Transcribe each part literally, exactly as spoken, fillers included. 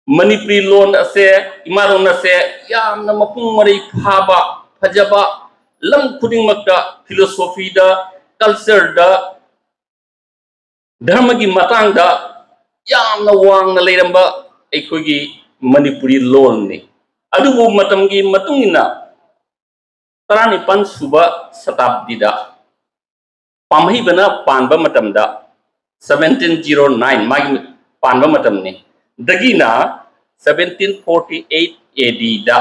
ꯃꯅꯤꯄꯨꯔꯤ ꯂꯣꯟ ꯑꯁꯦ, ꯏꯃꯥ ꯂꯣꯟ ꯑꯁꯦ ꯌꯥꯝꯅ ꯃꯄꯨꯡ ꯃꯔꯩ ꯐꯥꯕ, ꯐꯖꯕ, ꯂꯝ ꯈꯨꯗꯤꯡꯃꯛꯇ, philosophyꯗ, cultureꯗ, ꯙꯔꯃꯒꯤ ꯃꯇꯥꯡꯗ ꯌꯥꯝꯅ ꯋꯥꯡꯅ ꯂꯩꯔꯝꯕ ꯑꯩꯈꯣꯏꯒꯤ ꯃꯅꯤꯄꯨꯔꯤ ꯂꯣꯟꯅꯤ꯫ ꯑꯗꯨꯕꯨ ꯃꯇꯝꯒꯤ ꯃꯇꯨꯡ ꯏꯟꯅ ꯇꯔꯥꯅꯤꯄꯥꯟ ꯁꯨꯕ ꯁꯇꯥꯕꯗꯤꯗ ꯄꯥꯝꯍꯩꯕꯅ ꯄꯥꯟꯕ ꯃꯇꯝꯗ, seventeen zero nine ꯃꯥꯒꯤ ꯄꯥꯟꯕ ꯃꯇꯝꯅꯤ, ꯗꯒꯤꯅ seventeen forty eight ADꯗ,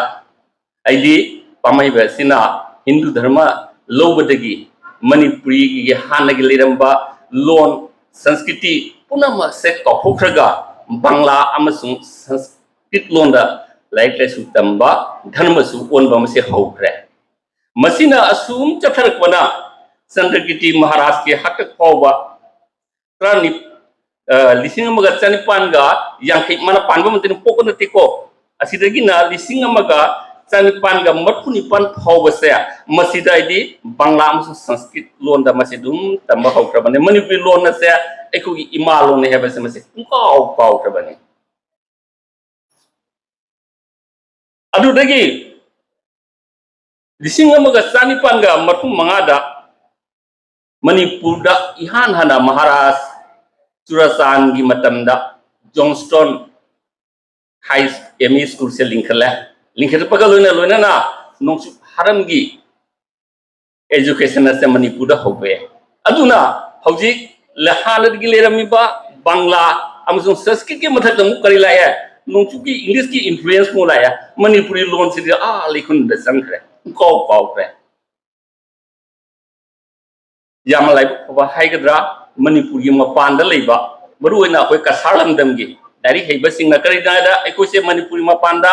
ꯍꯥꯏꯗꯤ ꯄꯥꯝꯍꯩꯕ ꯑꯁꯤꯅ ꯍꯤꯟꯗꯨ ꯙꯔꯃ ꯂꯧꯕꯗꯒꯤ ꯃꯅꯤꯄꯨꯔꯤꯒꯤ ꯍꯥꯟꯅꯒꯤ ꯂꯩꯔꯝꯕ ꯂꯣꯟ, ꯁꯪꯁꯀ꯭ꯔꯤꯇꯤ ꯄꯨꯝꯅꯃꯛꯁꯦ ꯀꯥꯎꯊꯣꯛꯈ꯭ꯔꯒ ꯕꯪꯂꯥ ꯑꯃꯁꯨꯡ ꯁꯪꯁꯀ꯭ꯔꯤꯠ ꯂꯣꯟꯗ ꯂꯥꯏꯔꯤꯛ ꯂꯥꯏꯁꯨ ꯇꯝꯕ, ꯙꯔꯃꯁꯨ ꯑꯣꯟꯕ ꯑꯃꯁꯦ ꯍꯧꯈ꯭ꯔꯦ꯫ ꯃꯁꯤꯅ ꯑꯁꯨꯝ ꯆꯠꯊꯔꯛꯄꯅ ꯆꯟꯗ꯭ꯔꯀꯤꯔꯇꯤ ꯃꯍꯥꯔꯥꯖꯀꯤ ꯍꯥꯛꯇꯛ ꯐꯥꯎꯕ ꯇꯔꯥꯅꯤ-, ꯑ, ꯂꯤꯁꯤꯡ ꯑꯃꯒ ꯆꯅꯤꯄꯥꯟꯒ ꯌꯥꯡꯈꯩ, ꯃꯥꯅ ꯄꯥꯟꯕ ꯃꯇꯝꯗ ꯄꯣꯛꯄ ꯅꯠꯇꯦꯀꯣ, ꯑꯁꯤꯗꯒꯤꯅ ꯂꯤꯁꯤꯡ ꯑꯃꯒ ꯆꯅꯤꯄꯥꯟꯒ ꯃꯔꯤꯐꯨ ꯅꯤꯄꯥꯟ ꯐꯥꯎꯕꯁꯦ ꯃꯁꯤꯗ ꯍꯥꯏꯗꯤ ꯕꯪꯂꯥ ꯑꯃꯁꯨꯡ ꯁꯪꯁꯀ꯭ꯔꯤꯠ ꯂꯣꯟꯗ ꯃꯁꯤ ꯑꯗꯨꯝ ꯇꯝꯕ ꯍꯧꯈ꯭ꯔꯕꯅꯤ꯫ ꯃꯅꯤꯄꯨꯔꯤ ꯂꯣꯟ ꯑꯁꯦ ꯑꯩꯈꯣꯏꯒꯤ ꯏꯃꯥ ꯂꯣꯟꯅꯤ ꯍꯥꯏꯕꯁꯦ ꯃꯁꯤ ꯄꯨꯡꯀꯥꯎ ꯀꯥꯎꯈ꯭ꯔꯕꯅꯤ꯫ ꯑꯗꯨꯗꯒꯤ ꯂꯤꯁꯤꯡ ꯑꯃꯒ ꯆꯅꯤꯄꯥꯟꯒ ꯃꯔꯤꯐꯨ ꯃꯉꯥꯗ ꯃꯅꯤꯄꯨꯔꯗ ꯏꯍꯥꯟ ꯍꯥꯟꯅ ꯃꯍꯥꯔꯥꯖ ꯆꯨꯔꯥꯆꯥꯟꯒꯤ ꯃꯇꯝꯗ ꯖꯣꯟꯁꯇꯣꯟ ꯍꯥꯏ ꯑꯦꯝ ꯏ ꯁ꯭ꯀꯨꯜꯁꯦ ꯂꯤꯡꯈꯠꯂꯦ꯫ ꯂꯤꯡꯈꯠꯂꯛꯄꯒ ꯂꯣꯏꯅ ꯂꯣꯏꯅꯅ ꯅꯣꯡꯆꯨꯞ ꯍꯥꯔꯝꯒꯤ education ꯑꯁꯦ ꯃꯅꯤꯄꯨꯔꯗ ꯍꯧꯗꯣꯛꯑꯦ꯫ ꯑꯗꯨꯅ ꯍꯧꯖꯤꯛ ꯂ-, ꯍꯥꯟꯅꯗꯒꯤ ꯂꯩꯔꯝꯃꯤꯕ ꯕꯪꯂꯥ ꯑꯃꯁꯨꯡ ꯁꯪꯁꯀ꯭ꯔꯤꯠꯀꯤ ꯃꯊꯛꯇ ꯑꯃꯨꯛ ꯀꯔꯤ ꯂꯥꯛꯑꯦ? ꯅꯣꯡꯆꯨꯞꯀꯤ Englishꯀꯤ influence ꯑꯃꯨꯛ ꯂꯥꯛꯑꯦ꯫ ꯃꯅꯤꯄꯨꯔꯤ ꯂꯣꯟꯁꯤꯗꯤ ꯑꯥ ꯂꯩꯈꯨꯟꯗ ꯆꯪꯈ꯭ꯔꯦ, ꯄꯨꯡꯀꯥꯎ ꯀꯥꯎꯈ꯭ꯔꯦ꯫ ꯌꯥꯝꯅ ꯂꯥꯏꯕꯛ ꯐꯕ ꯍꯥꯏꯒꯗ꯭ꯔꯥ, ꯃꯅꯤꯄꯨꯔꯒꯤ ꯃꯄꯥꯟꯗ ꯂꯩꯕ, ꯃꯔꯨꯑꯣꯏꯅ ꯑꯩꯈꯣꯏ ꯀꯁꯥꯔ ꯂꯝꯗꯝꯒꯤ ꯂꯥꯏꯔꯤꯛ ꯍꯩꯕꯁꯤꯡꯅ ꯀꯔꯤꯅꯣ ꯍꯥꯏꯗ ꯑꯩꯈꯣꯏꯁꯦ ꯃꯅꯤꯄꯨꯔꯒꯤ ꯃꯄꯥꯟꯗ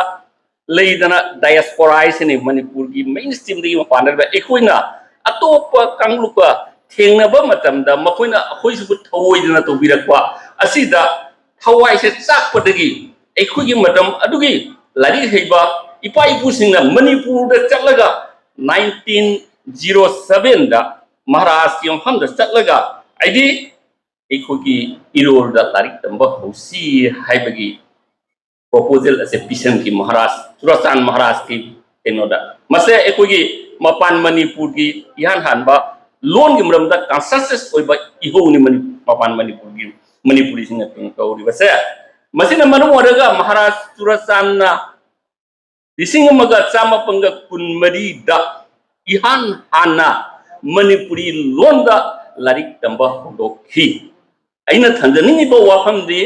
ꯂꯩꯗꯅ diaspora ꯍꯥꯏꯁꯤꯅꯤ, ꯃꯅꯤꯄꯨꯔꯒꯤ main streamꯗꯒꯤ ꯃꯄꯥꯟꯗ ꯂꯩꯕ꯫ ꯑꯩꯈꯣꯏꯅ ꯑꯇꯣꯞꯄ ꯀꯥꯡꯂꯨꯞꯀ ꯊꯦꯡꯅꯕ ꯃꯇꯝꯗ ꯃꯈꯣꯏꯅ ꯑꯩꯈꯣꯏꯁꯤꯕꯨ ꯊꯑꯣꯏꯗꯅ ꯇꯧꯕꯤꯔꯛꯄ ꯑꯁꯤꯗ ꯊꯋꯥꯏꯁꯦ ꯆꯥꯛꯄꯗꯒꯤ ꯑꯩꯈꯣꯏꯒꯤ ꯃꯇꯝ ꯑꯗꯨꯒꯤ ꯂꯥꯏꯔꯤꯛ ꯍꯩꯕ ꯏꯄꯥ ꯏꯄꯨꯁꯤꯡꯅ ꯃꯅꯤꯄꯨꯔꯗ ꯆꯠꯂꯒ nineteen zero sevenꯗ ꯃꯍꯥꯔꯥꯖꯀꯤ ꯃꯐꯝꯗ ꯆꯠꯂꯒ ꯍꯥꯏꯗꯤ ꯑꯩꯈꯣꯏꯒꯤ ꯏꯔꯣꯜꯗ ꯂꯥꯏꯔꯤꯛ ꯇꯝꯕ ꯍꯧꯁꯤ ꯍꯥꯏꯕꯒꯤ ꯄ꯭ꯔꯣꯄꯣꯖꯦꯜ ꯑꯁꯦ ꯄꯤꯁꯟꯈꯤ ꯃꯍꯥꯔꯥꯖ, ꯆꯨꯔꯥꯆꯥꯟ ꯃꯍꯥꯔꯥꯖꯀꯤ ꯀꯩꯅꯣꯗ꯫ ꯃꯁꯦ ꯑꯩꯈꯣꯏꯒꯤ ꯃꯄꯥꯟ ꯃꯅꯤꯄꯨꯔꯒꯤ ꯏꯍꯥꯟ ꯍꯥꯟꯕ ꯂꯣꯟꯒꯤ ꯃꯔꯝꯗ ꯀꯟꯁꯦꯟꯁꯁ ꯑꯣꯏꯕ ꯏꯍꯧꯅꯤ ꯃꯅꯤ-, ꯃꯄꯥꯟ ꯃꯅꯤꯄꯨꯔꯒꯤ, ꯃꯅꯤꯄꯨꯔꯤꯁꯤꯡꯅ ꯀꯩꯅꯣ ꯇꯧꯔꯤꯕꯁꯦ꯫ ꯃꯁꯤꯅ ꯃꯔꯝ ꯑꯣꯏꯔꯒ ꯃꯍꯥꯔꯥꯖ ꯆꯨꯔꯥꯆꯥꯟꯅ ꯂꯤꯁꯤꯡ ꯑꯃꯒ ꯆꯥꯃꯥꯄꯟꯒ ꯀꯨꯟꯃꯔꯤꯗ ꯏꯍꯥꯟ ꯍꯥꯟꯅ ꯃꯅꯤꯄꯨꯔꯤ ꯂꯣꯟꯗ ꯂꯥꯏꯔꯤꯛ ꯇꯝꯕ ꯍꯧꯗꯣꯛꯈꯤ꯫ ꯑꯩꯅ ꯊꯝꯖꯅꯤꯡꯉꯤꯕ ꯋꯥꯐꯝꯗꯤ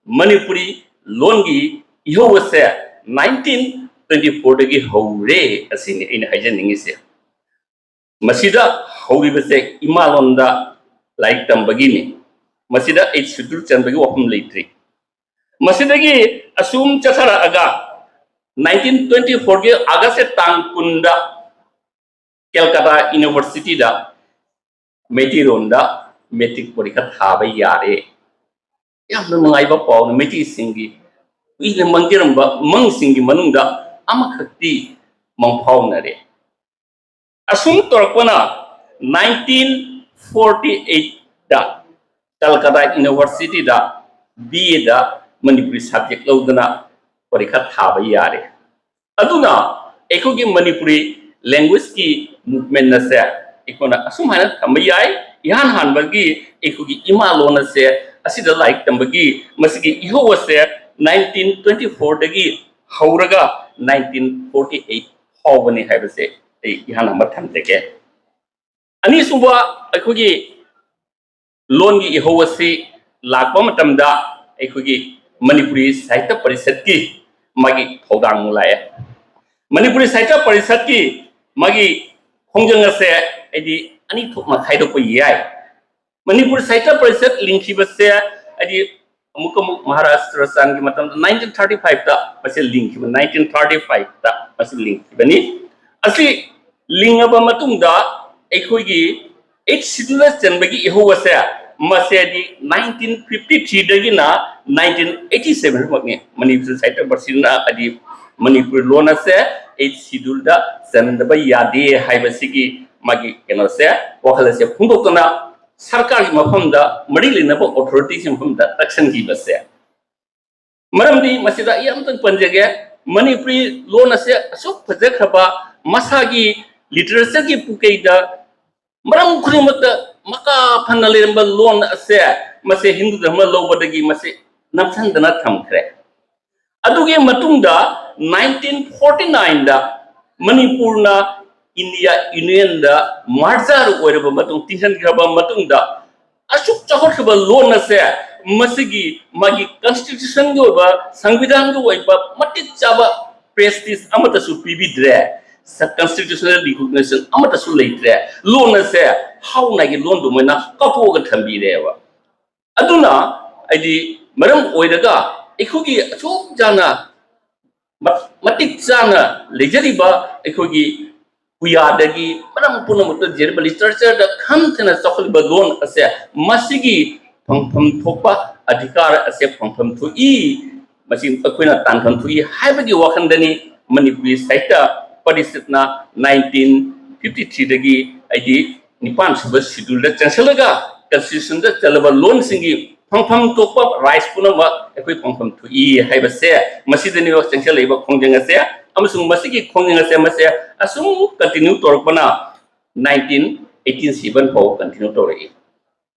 ꯃꯅꯤꯄꯨꯔꯤ ꯂꯣꯟꯒꯤ ꯏꯍꯧ ꯑꯁꯦ ꯅꯥꯏꯟꯇꯤꯟ ꯇ꯭ꯋꯦꯟꯇꯤ ꯐꯣꯔꯗꯒꯤ ꯍꯧꯔꯦ ꯑꯁꯤꯅꯤ ꯑꯩꯅ ꯍꯥꯏꯖꯅꯤꯡꯉꯤꯁꯦ꯫ ꯃꯁꯤꯗ ꯍꯧꯔꯤꯕꯁꯦ ꯏꯃꯥꯂꯣꯟꯗ ꯂꯥꯏꯔꯤꯛ ꯇꯝꯕꯒꯤꯅꯤ꯫ ꯃꯁꯤꯗ ꯑꯩꯠ ꯁꯦꯗꯨꯜ ꯆꯟꯕꯒꯤ ꯋꯥꯐꯝ ꯂꯩꯇ꯭ꯔꯤ꯫ ꯃꯁꯤꯗꯒꯤ ꯑꯁꯨꯝ ꯆꯠꯊꯔꯛꯑꯒ ꯅꯥꯏꯟꯇꯤꯟ ꯇ꯭ꯋꯦꯟꯇꯤ ꯐꯣꯔꯒꯤ ꯑꯥꯒꯁ ꯇꯥꯡ ꯀꯨꯟꯗ ꯀꯦꯜꯀꯇꯥ ꯌꯨꯅꯤꯚꯔꯁꯤꯇꯤꯗ ꯃꯩꯇꯩꯂꯣꯟꯗ ꯃꯦꯇ꯭ꯔꯤꯛ ꯄꯔꯤꯈꯥ ꯊꯥꯕ ꯌꯥꯔꯦ꯫ ꯌꯥꯝꯅ ꯅꯨꯡꯉꯥꯏꯕ ꯄꯥꯎꯅꯤ꯫ ꯃꯩꯇꯩꯁꯤꯡꯒꯤ ꯀꯨꯏꯅ ꯃꯪꯖꯔꯝꯕ ꯃꯪꯁꯤꯡꯒꯤ ꯃꯅꯨꯡꯗ ꯑꯃꯈꯛꯇꯤ ꯃꯪꯐꯥꯎꯅꯔꯦ꯫ ꯑꯁꯨꯝ ꯇꯧꯔꯛꯄꯅ ꯅꯥꯏꯟꯇꯤꯟ ꯐꯣꯔꯇꯤ ꯑꯩꯠꯇ ꯀꯜꯀꯇꯥ ꯌꯨꯅꯤꯚꯔꯁꯤꯇꯤꯗ ꯕꯤ ꯑꯦꯗ ꯃꯅꯤꯄꯨꯔꯤ ꯁꯕꯖꯦꯛ ꯂꯧꯗꯨꯅ ꯄꯔꯤꯈꯥ ꯊꯥꯕ ꯌꯥꯔꯦ꯫ ꯑꯗꯨꯅ ꯑꯩꯈꯣꯏꯒꯤ ꯃꯅꯤꯄꯨꯔꯤ ꯂꯦꯡꯒ꯭ꯋꯦꯖꯀꯤ ꯃꯨꯚꯃꯦꯟ ꯑꯁꯦ ꯑꯩꯈꯣꯏꯅ ꯑꯁꯨꯝ ꯍꯥꯏꯅ ꯊꯝꯕ ꯌꯥꯏ꯫ ꯏꯍꯥꯟ ꯍꯥꯟꯕꯒꯤ ꯑꯩꯈꯣꯏꯒꯤ ꯏꯃꯥ ꯂꯣꯟ ꯑꯁꯦ ꯑꯁꯤꯗ ꯂꯥꯏꯔꯤꯛ ꯇꯝꯕꯒꯤ ꯃꯁꯤꯒꯤ ꯏꯍꯧ ꯑꯁꯦ ꯅꯥꯏꯟꯇꯤꯟ ꯇ꯭ꯋꯦꯟꯇꯤ ꯐꯣꯔꯗꯒꯤ ꯍꯧꯔꯒ ꯅꯥꯏꯟꯇꯤꯟ ꯐꯣꯔꯇꯤ ꯑꯩꯠ ꯐꯥꯎꯕꯅꯤ ꯍꯥꯏꯕꯁꯦ ꯑꯩ ꯏꯍꯥꯟ ꯍꯥꯟꯕ ꯊꯝꯖꯒꯦ꯫ ꯑꯅꯤꯁꯨꯕ, ꯑꯩꯈꯣꯏꯒꯤ ꯂꯣꯟꯒꯤ ꯏꯍꯧ ꯑꯁꯤ ꯂꯥꯛꯄ ꯃꯇꯝꯗ ꯑꯩꯈꯣꯏꯒꯤ ꯃꯅꯤꯄꯨꯔꯤ ꯁꯥꯍꯤꯇ꯭ꯌ ꯄꯔꯤꯁꯠꯀꯤ ꯃꯥꯒꯤ ꯊꯧꯗꯥꯡ ꯂꯥꯛꯑꯦ꯫ ꯃꯅꯤꯄꯨꯔꯤ ꯁꯥꯍꯤꯇ꯭ꯌ ꯄꯔꯤꯁꯠꯀꯤ ꯃꯥꯒꯤ ꯈꯣꯡꯖꯪ ꯑꯁꯦ ꯑꯩꯗꯤ ꯑꯅꯤ ꯊꯣꯛꯅ ꯈꯥꯏꯗꯣꯛꯄ ꯌꯥꯏ꯫ ꯃꯅꯤꯄꯨꯔ ꯁꯥꯍꯤꯇ꯭ꯌ ꯄꯔꯤꯁꯠ ꯂꯤꯡꯈꯤꯕꯁꯦ ꯍꯥꯏꯗꯤ ꯑꯃꯨꯛ ꯑꯃꯨꯛ ꯃꯍꯥꯔꯥꯖ ꯆꯨꯔꯥꯆꯥꯟꯒꯤ ꯃꯇꯝꯗ ꯅꯥꯏꯟꯇꯤꯟ ꯊꯥꯔꯇꯤ ꯐꯥꯏꯚꯇ ꯃꯁꯤ ꯂꯤꯡꯈꯤꯕ, ꯅꯥꯏꯟꯇꯤꯟ ꯊꯥꯔꯇꯤ ꯐꯥꯏꯚꯇ ꯃꯁꯤ ꯂꯤꯡꯈꯤꯕꯅꯤ꯫ ꯑꯁꯤ ꯂꯤꯡꯉꯕ ꯃꯇꯨꯡꯗ ꯑꯩꯈꯣꯏꯒꯤ ꯑꯩꯠ ꯁꯦꯗꯨꯜꯗ ꯆꯟꯕꯒꯤ ꯏꯍꯧ ꯑꯁꯦ ꯃꯁꯦ ꯍꯥꯏꯗꯤ ꯅꯥꯏꯟꯇꯤꯟ ꯐꯤꯐꯇꯤ ꯊ꯭ꯔꯤꯗꯒꯤꯅ ꯅꯥꯏꯟꯇꯤꯟ ꯑꯩꯠꯇꯤ ꯁꯚꯦꯟ ꯐꯥꯎꯅꯤ꯫ ꯃꯅꯤꯄꯨꯔ ꯁꯥꯍꯤꯇ꯭ꯌ ꯄꯔꯤꯁꯠꯅ ꯍꯥꯏꯗꯤ ꯃꯅꯤꯄꯨꯔ ꯂꯣꯟ ꯑꯁꯦ ꯑꯩꯠ ꯁꯦꯗꯨꯜꯗ ꯆꯟꯗꯕ ꯌꯥꯗꯦ ꯍꯥꯏꯕꯁꯤꯒꯤ ꯃꯥꯒꯤ ꯀꯩꯅꯣꯁꯦ, ꯋꯥꯈꯜ ꯑꯁꯦ ꯐꯣꯡꯗꯣꯛꯇꯨꯅ ꯁꯔꯀꯥꯔꯒꯤ ꯃꯐꯝꯗ, ꯃꯔꯤ ꯂꯩꯅꯕ ꯑꯣꯊꯣꯔꯤꯇꯤꯁꯤꯡ ꯃꯐꯝꯗ ꯇꯛꯁꯟꯈꯤꯕꯁꯦ꯫ ꯃꯔꯝꯗꯤ ꯃꯁꯤꯗ ꯑꯩ ꯑꯃꯇꯪ ꯄꯟꯖꯒꯦ, ꯃꯅꯤꯄꯨꯔꯤ ꯂꯣꯟ ꯑꯁꯦ ꯑꯁꯨꯛ ꯐꯖꯈ꯭ꯔꯕ, ꯃꯁꯥꯒꯤ ꯂꯤꯇꯔꯦꯆꯔꯒꯤ ꯄꯨꯀꯩꯗ ꯃꯔꯝ ꯈꯨꯗꯤꯡꯃꯛꯇ ꯃꯀꯥ ꯐꯅ ꯂꯩꯔꯝꯕ ꯂꯣꯟ ꯑꯁꯦ, ꯃꯁꯦ ꯍꯤꯟꯗꯨ ꯙꯔꯃ ꯂꯧꯕꯗꯒꯤ ꯃꯁꯤ ꯅꯝꯁꯤꯟꯗꯅ ꯊꯝꯈ꯭ꯔꯦ꯫ ꯑꯗꯨꯒꯤ ꯃꯇꯨꯡꯗ nineteen forty nineꯗ ꯃꯅꯤꯄꯨꯔꯅ ꯏꯟꯗꯤꯌꯥ ꯌꯨꯅꯤꯌꯟꯗ ꯃꯥꯔꯖꯔ ꯑꯣꯏꯔꯕ ꯃꯇꯨꯡ, ꯇꯤꯟꯁꯤꯟꯈ꯭ꯔꯕ ꯃꯇꯨꯡꯗ, ꯑꯁꯨꯛ ꯆꯥꯎꯈꯠꯈ꯭ꯔꯕ ꯂꯣꯟ ꯑꯁꯦ ꯃꯁꯤꯒꯤ ꯃꯥꯒꯤ ꯀꯟꯁꯇꯤꯇ꯭ꯌꯨꯁꯟꯒꯤ ꯑꯣꯏꯕ, ꯁꯪꯕꯤꯙꯥꯟꯒꯤ ꯑꯣꯏꯕ ꯃꯇꯤꯛ ꯆꯥꯕ ꯄ꯭ꯔꯦꯁꯇꯤꯖ ꯑꯃꯠꯇꯁꯨ ꯄꯤꯕꯤꯗ꯭ꯔꯦ, ꯀꯟꯁꯇꯤꯇ꯭ꯌꯨꯁꯅꯦꯜ ꯔꯤꯀꯣꯛꯅꯤꯁꯟ ꯑꯃꯠꯇꯁꯨ ꯂꯩꯇ꯭ꯔꯦ꯫ ꯂꯣꯟ ꯑꯁꯦ ꯍꯥꯎꯅꯥꯒꯤ ꯂꯣꯟ ꯑꯗꯨꯃꯥꯏꯅ ꯀꯥꯎꯊꯣꯛꯑꯒ ꯊꯝꯕꯤꯔꯦꯕ꯫ ꯑꯗꯨꯅ ꯍꯥꯏꯗꯤ ꯃꯔꯝ ꯑꯣꯏꯔꯒ ꯑꯩꯈꯣꯏꯒꯤ ꯑꯁꯨꯛ ꯌꯥꯝꯅ ꯃ-, ꯃꯇꯤꯛ ꯆꯥꯅ ꯂꯩꯖꯔꯤꯕ ꯑꯩꯈꯣꯏꯒꯤ ꯄꯨꯌꯥꯗꯒꯤ ꯃꯔꯝ ꯄꯨꯝꯅꯃꯛꯇ ꯂꯩꯖꯔꯤꯕ ꯂꯤꯇꯔꯦꯆꯔꯗ ꯈꯝꯊꯅ ꯆꯥꯎꯈꯠꯂꯤꯕ ꯂꯣꯟ ꯑꯁꯦ ꯃꯁꯤꯒꯤ ꯐꯪꯐꯝ ꯊꯣꯛꯄ ꯑꯙꯤꯀꯥꯔ ꯑꯁꯦ ꯐꯪꯐꯝ ꯊꯣꯛꯏ, ꯃꯁꯤ ꯑꯩꯈꯣꯏꯅ ꯇꯥꯟꯐꯝ ꯊꯣꯛꯏ ꯍꯥꯏꯕꯒꯤ ꯋꯥꯈꯜꯗꯅꯤ ꯃꯅꯤꯄꯨꯔꯤ ꯁꯥꯍꯤꯇ꯭ꯌ ꯄꯔꯤꯁꯠꯅ nineteen fifty threeꯗꯒꯤ ꯍꯥꯏꯗꯤ ꯅꯤꯄꯥꯟ ꯁꯨꯕ ꯁꯦꯗꯨꯜꯗ ꯆꯪꯁꯤꯜꯂꯒ ꯀꯟꯁꯇꯤꯇ꯭ꯌꯨꯁꯟꯗ ꯆꯜꯂꯕ ꯂꯣꯟꯁꯤꯡꯒꯤ ꯐꯪꯐꯝ ꯊꯣꯛꯄ ꯔꯥꯏꯠꯁ ꯄꯨꯝꯅꯃꯛ ꯑꯩꯈꯣꯏ ꯐꯪꯐꯝ ꯊꯣꯛꯏ ꯍꯥꯏꯕꯁꯦ, ꯃꯁꯤꯗꯅꯦꯕ ꯆꯪꯁꯤꯜꯂꯛꯏꯕ ꯈꯣꯡꯖꯪ ꯑꯁꯦ꯫ ꯑꯃꯁꯨꯡ ꯃꯁꯤꯒꯤ ꯈꯣꯡꯖꯪ ꯑꯁꯦ ꯃꯁꯦ ꯑꯁꯨꯝ ꯀꯟꯇꯤꯅ꯭ꯌꯨ ꯇꯧꯔꯛꯄꯅ nineteen eighteen seven ꯐꯥꯎꯕ ꯀꯟꯇꯤꯅ꯭ꯌꯨ ꯇꯧꯔꯛꯏ꯫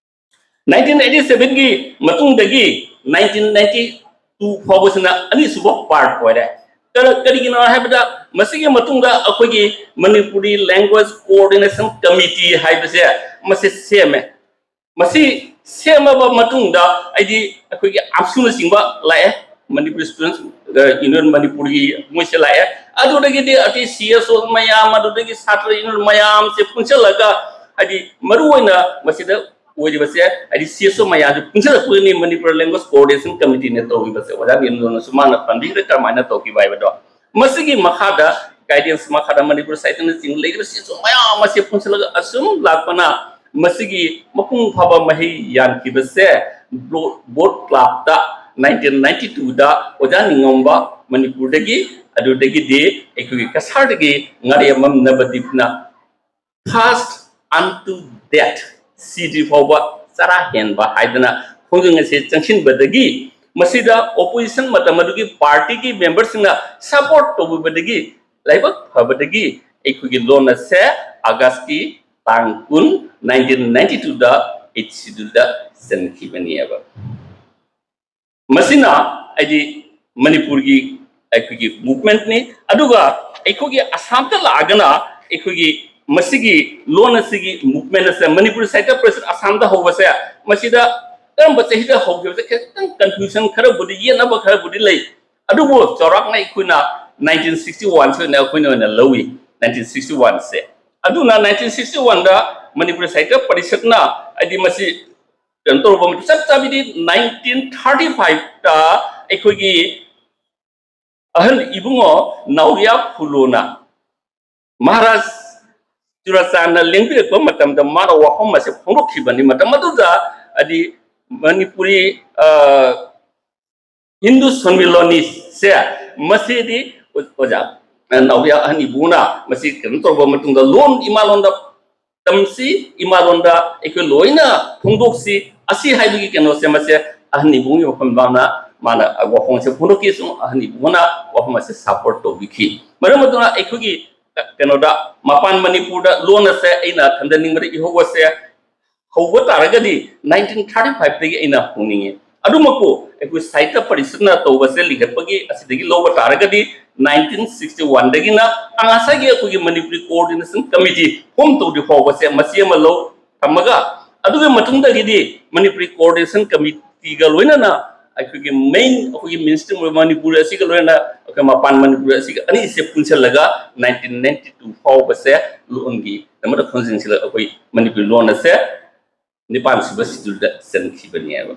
Nineteen eighty sevenꯒꯤ ꯃꯇꯨꯡꯗꯒꯤ nineteen ninety two ꯐꯥꯎꯕꯁꯤꯅ ꯑꯅꯤꯁꯨꯕ ꯄꯥꯔꯠ ꯑꯣꯏꯔꯦ꯫ ꯀꯔ-, ꯀꯔꯤꯒꯤꯅꯣ ꯍꯥꯏꯕꯗ ꯃꯁꯤꯒꯤ ꯃꯇꯨꯡꯗ ꯑꯩꯈꯣꯏꯒꯤ ꯃꯅꯤꯄꯨꯔꯤ ꯂꯦꯡꯒ꯭ꯋꯦꯖ ꯀꯣꯑꯣꯔꯗꯤꯅꯦꯁꯟ ꯀꯃꯤꯇꯤ ꯍꯥꯏꯕꯁꯦ ꯃꯁꯤ ꯁꯦꯝꯃꯦ꯫ ꯃꯁꯤ ꯁꯦꯝꯃꯕ ꯃꯇꯨꯡꯗ ꯍꯥꯏꯗꯤ ꯑꯩꯈꯣꯏꯒꯤ ꯑꯞꯁꯨꯅꯆꯤꯡꯕ ꯂꯥꯛꯑꯦ, ꯃꯅꯤꯄꯨꯔ ꯁ꯭ꯇꯨꯗꯦꯟꯠꯁ ꯌꯨꯅꯤꯌꯟ ꯃꯅꯤꯄꯨꯔꯒꯤ ꯃꯣꯏꯁꯦ ꯂꯥꯛꯑꯦ꯫ ꯑꯗꯨꯗꯒꯤꯗꯤ ꯑꯇꯩ ꯁꯤ ꯑꯦꯁ ꯑꯣ ꯃꯌꯥꯝ, ꯑꯗꯨꯗꯒꯤ ꯁꯥꯇ꯭ꯔ ꯌꯨꯅꯤꯌꯟ ꯃꯌꯥꯝꯁꯦ ꯄꯨꯟꯁꯤꯜꯂꯒ ꯍꯥꯏꯗꯤ ꯃꯔꯨꯑꯣꯏꯅ ꯃꯁꯤꯗ ꯑꯣꯏꯔꯤꯕꯁꯦ ꯍꯥꯏꯗꯤ ꯁꯤ ꯑꯦꯁ ꯑꯣ ꯃꯌꯥꯝꯁꯦ ꯄꯨꯟꯁꯤꯜꯂꯛꯄꯒꯤꯅꯤ ꯃꯅꯤꯄꯨꯔ ꯂꯦꯡꯒ꯭ꯋꯦꯖ ꯀꯣꯑꯣꯔꯗꯤꯅꯦꯁꯟ ꯀꯃꯤꯇꯤꯅ ꯇꯧꯔꯤꯕꯁꯦ꯫ ꯑꯣꯖꯥ ꯅꯤꯔꯃꯜꯅꯁꯨ ꯃꯥꯅ ꯄꯟꯕꯤꯈ꯭ꯔꯦ ꯀꯔꯝꯍꯥꯏꯅ ꯇꯧꯈꯤꯕ ꯍꯥꯏꯕꯗꯣ꯫ ꯃꯁꯤꯒꯤ ꯃꯈꯥꯗ, ꯒꯥꯏꯗꯦꯟꯁ ꯃꯈꯥꯗ ꯃꯅꯤꯄꯨꯔ ꯁꯥꯍꯤꯇ꯭ꯌꯅꯆꯤꯡꯕ ꯂꯩꯔꯤꯕ ꯁꯤ ꯑꯦꯁ ꯑꯣ ꯃꯌꯥꯝ ꯑꯁꯦ ꯄꯨꯟꯁꯤꯜꯂꯒ ꯑꯁꯨꯝ ꯂꯥꯛꯄꯅ ꯃꯁꯤꯒꯤ ꯃꯄꯨꯡ ꯐꯥꯕ ꯃꯍꯩ ꯌꯥꯟꯈꯤꯕꯁꯦ ꯕ꯭ꯂꯣ-, ꯕꯣꯠ ꯀ꯭ꯂꯥꯕꯇ nineteen ninety twoꯗ ꯑꯣꯖꯥ ꯅꯤꯡꯉꯣꯝꯕ ꯃꯅꯤꯄꯨꯔꯗꯒꯤ, ꯑꯗꯨꯗꯒꯤꯗꯤ ꯑꯩꯈꯣꯏꯒꯤ ꯀꯁꯥꯔꯗꯒꯤ ꯉꯥꯔꯦꯝꯕꯝ ꯅꯕꯗꯤꯞꯅ "Fast unto death", ꯁꯤꯗ꯭ꯔꯤ ꯐꯥꯎꯕ ꯆꯔꯥ ꯍꯦꯟꯕ ꯍꯥꯏꯗꯅ ꯈꯣꯡꯖꯪ ꯑꯁꯦ ꯆꯪꯁꯤꯟꯕꯗꯒꯤ ꯃꯁꯤꯗ opposition ꯃꯇꯝ ꯑꯗꯨꯒꯤ party ꯒꯤ member ꯁꯤꯡꯅ support ꯇꯧꯕꯤꯕꯗꯒꯤ, ꯂꯥꯏꯕꯛ ꯐꯕꯗꯒꯤ ꯑꯩꯈꯣꯏꯒꯤ ꯂꯣꯟ ꯑꯁꯦ August ꯀꯤ ꯇꯥꯡ ꯀꯨꯟ, nineteen ninety two ꯗ Eighth Schedule ꯗ ꯆꯟꯈꯤꯕꯅꯦꯕ꯫ ꯃꯁꯤꯅ ꯍꯥꯏꯗꯤ ꯃꯅꯤꯄꯨꯔꯒꯤ ꯑꯩꯈꯣꯏꯒꯤ movement ꯅꯤ꯫ ꯑꯗꯨꯒ ꯑꯩꯈꯣꯏꯒꯤ ꯑꯁꯥꯝꯗ ꯂꯥꯛꯑꯒꯅ ꯑꯩꯈꯣꯏꯒꯤ ꯃꯁꯤꯒꯤ ꯂꯣꯟ ꯑꯁꯤꯒꯤ movement ꯑꯁꯦ, ꯃꯅꯤꯄꯨꯔ ꯁꯥꯍꯤꯇ꯭ꯌ ꯄꯔꯤꯁꯠ ꯑꯁꯥꯝꯗ ꯍꯧꯕꯁꯦ, ꯃꯁꯤꯗ ꯀꯔꯝꯕ ꯆꯍꯤꯗ ꯍꯧꯈꯤꯕꯁꯦ ꯈꯤꯇꯪ confusion ꯈꯔꯕꯨꯗꯤ, ꯌꯦꯠꯅꯕ ꯈꯔꯕꯨꯗꯤ ꯂꯩ꯫ ꯑꯗꯨꯕꯨ ꯆꯥꯎꯔꯥꯛꯅ ꯑꯩꯈꯣꯏꯅ nineteen sixty one ꯁꯦ ꯑꯣꯏꯅ ꯑꯩꯈꯣꯏꯅ ꯑꯣꯏꯅ ꯂꯧꯏ, nineteen sixty one ꯁꯦ꯫ ꯑꯗꯨꯅ nineteen sixty one ꯗ ꯃꯅꯤꯄꯨꯔ ꯁꯥꯍꯤꯇ꯭ꯌ ꯄꯔꯤꯁꯠꯅ ꯍꯥꯏꯗꯤ ꯃꯁꯤ ꯀꯩꯅꯣ ꯇꯧꯔꯕ ꯃꯇꯝ, ꯆꯞ ꯆꯥꯕꯤꯗꯤ nineteen thirty five ꯇ ꯑꯩꯈꯣꯏꯒꯤ ꯑꯍꯜ ꯏꯕꯨꯡꯉꯣ ꯅꯥꯎꯔꯤꯌꯥ ꯐꯨꯂꯣꯅ ꯃꯍꯥꯔꯥꯖ ꯆꯨꯔꯥꯆꯥꯟꯗ ꯂꯦꯡꯕꯤꯔꯛꯄ ꯃꯇꯝꯗ ꯃꯥꯅ ꯋꯥꯐꯝ ꯑꯁꯦ ꯐꯣꯡꯗꯣꯛꯈꯤꯕꯅꯤ꯫ ꯃꯇꯝ ꯑꯗꯨꯗ ꯍꯥꯏꯗꯤ ꯃꯅꯤꯄꯨꯔꯤ, ꯑ, ꯍꯤꯟꯗꯨ ꯁꯣꯟꯃꯤꯂꯣꯅꯤꯁꯦ, ꯃꯁꯤꯗꯤ ꯑꯣꯖꯥ ꯅꯥꯎꯔꯤꯌꯥ ꯑꯍꯟ ꯏꯕꯨꯡꯉꯣꯅ ꯃꯁꯤ ꯀꯩꯅꯣ ꯇꯧꯔꯕ ꯃꯇꯨꯡꯗ ꯂꯣꯟ, ꯏꯃꯥ ꯂꯣꯟꯗ ꯇꯝꯁꯤ, ꯏꯃꯥ ꯂꯣꯟꯗ ꯑꯩꯈꯣꯏ ꯂꯣꯏꯅ ꯐꯣꯡꯗꯣꯛꯁꯤ, ꯑꯁꯤ ꯍꯥꯏꯕꯒꯤ ꯀꯩꯅꯣꯁꯦ, ꯃꯁꯦ ꯑꯍꯟ ꯏꯕꯨꯡꯒꯤ ꯋꯥꯐꯝ ꯃꯥꯅ, ꯃꯥꯅ ꯋꯥꯐꯝꯁꯦ ꯐꯣꯡꯗꯣꯛꯈꯤ꯫ ꯁꯨꯝ ꯑꯍꯟ ꯏꯕꯨꯡꯅ ꯋꯥꯐꯝ ꯑꯁꯦ support ꯇꯧꯕꯤꯈꯤ꯫ ꯃꯔꯝ ꯑꯗꯨꯅ ꯑꯩꯈꯣꯏꯒꯤ ꯀꯩꯅꯣꯗ, ꯃꯄꯥꯟ ꯃꯅꯤꯄꯨꯔꯗ ꯂꯣꯟ ꯑꯁꯦ ꯑꯩꯅ ꯊꯝꯖꯅꯤꯡꯕꯗ ꯏꯍꯧ ꯑꯁꯦ ꯍꯧꯕ ꯇꯥꯔꯒꯗꯤ nineteen thirty five ꯇꯒꯤ ꯑꯩꯅ ꯍꯧꯅꯤꯡꯉꯤ꯫ ꯑꯗꯨꯃꯛꯄꯨ ꯑꯩꯈꯣꯏ ꯁꯥꯍꯤꯇ꯭ꯌ ꯄꯔꯤꯁꯠꯅ ꯇꯧꯕꯁꯦ ꯂꯤꯡꯈꯠꯄꯒꯤ ꯑꯁꯤꯗꯒꯤ ꯂꯧꯕ ꯇꯥꯔꯒꯗꯤ nineteen sixty one ꯗꯒꯤꯅ ꯉꯁꯥꯏꯒꯤ ꯑꯩꯈꯣꯏꯒꯤ ꯃꯅꯤꯄꯨꯔꯤ coordination committee form ꯇꯧꯗ꯭ꯔꯤ ꯐꯥꯎꯕꯁꯦ, ꯃꯁꯤ ꯑꯃ ꯂꯧ ꯊꯝꯃꯒ, ꯑꯗꯨꯒꯤ ꯃꯇꯨꯡꯗꯒꯤꯗꯤ ꯃꯅꯤꯄꯨꯔꯤ coordination committee ꯒ ꯂꯣꯏꯅꯅ ꯑꯩꯈꯣꯏꯒꯤ main, ꯑꯩꯈꯣꯏꯒꯤ mainstream ꯑꯣꯏꯕ ꯃꯅꯤꯄꯨꯔ ꯑꯁꯤꯒ ꯂꯣꯏꯅꯅ ꯑꯩꯈꯣꯏ ꯃꯄꯥꯟ ꯃꯅꯤꯄꯨꯔ ꯑꯁꯤꯒ ꯑꯅꯤꯁꯦ ꯄꯨꯟꯁꯤꯜꯂꯒ nineteen ninety two ꯐꯥꯎꯕꯁꯦ ꯂꯣꯟꯒꯤꯗꯃꯛꯇ ꯈꯣꯟꯖꯦꯜꯁꯤꯗ ꯑꯩꯈꯣꯏ ꯃꯅꯤꯄꯨꯔꯤ ꯂꯣꯟ ꯑꯁꯦ ꯅꯤꯄꯥꯟ ꯁꯨꯕ schedule ꯗ ꯆꯟꯈꯤꯕꯅꯦꯕ꯫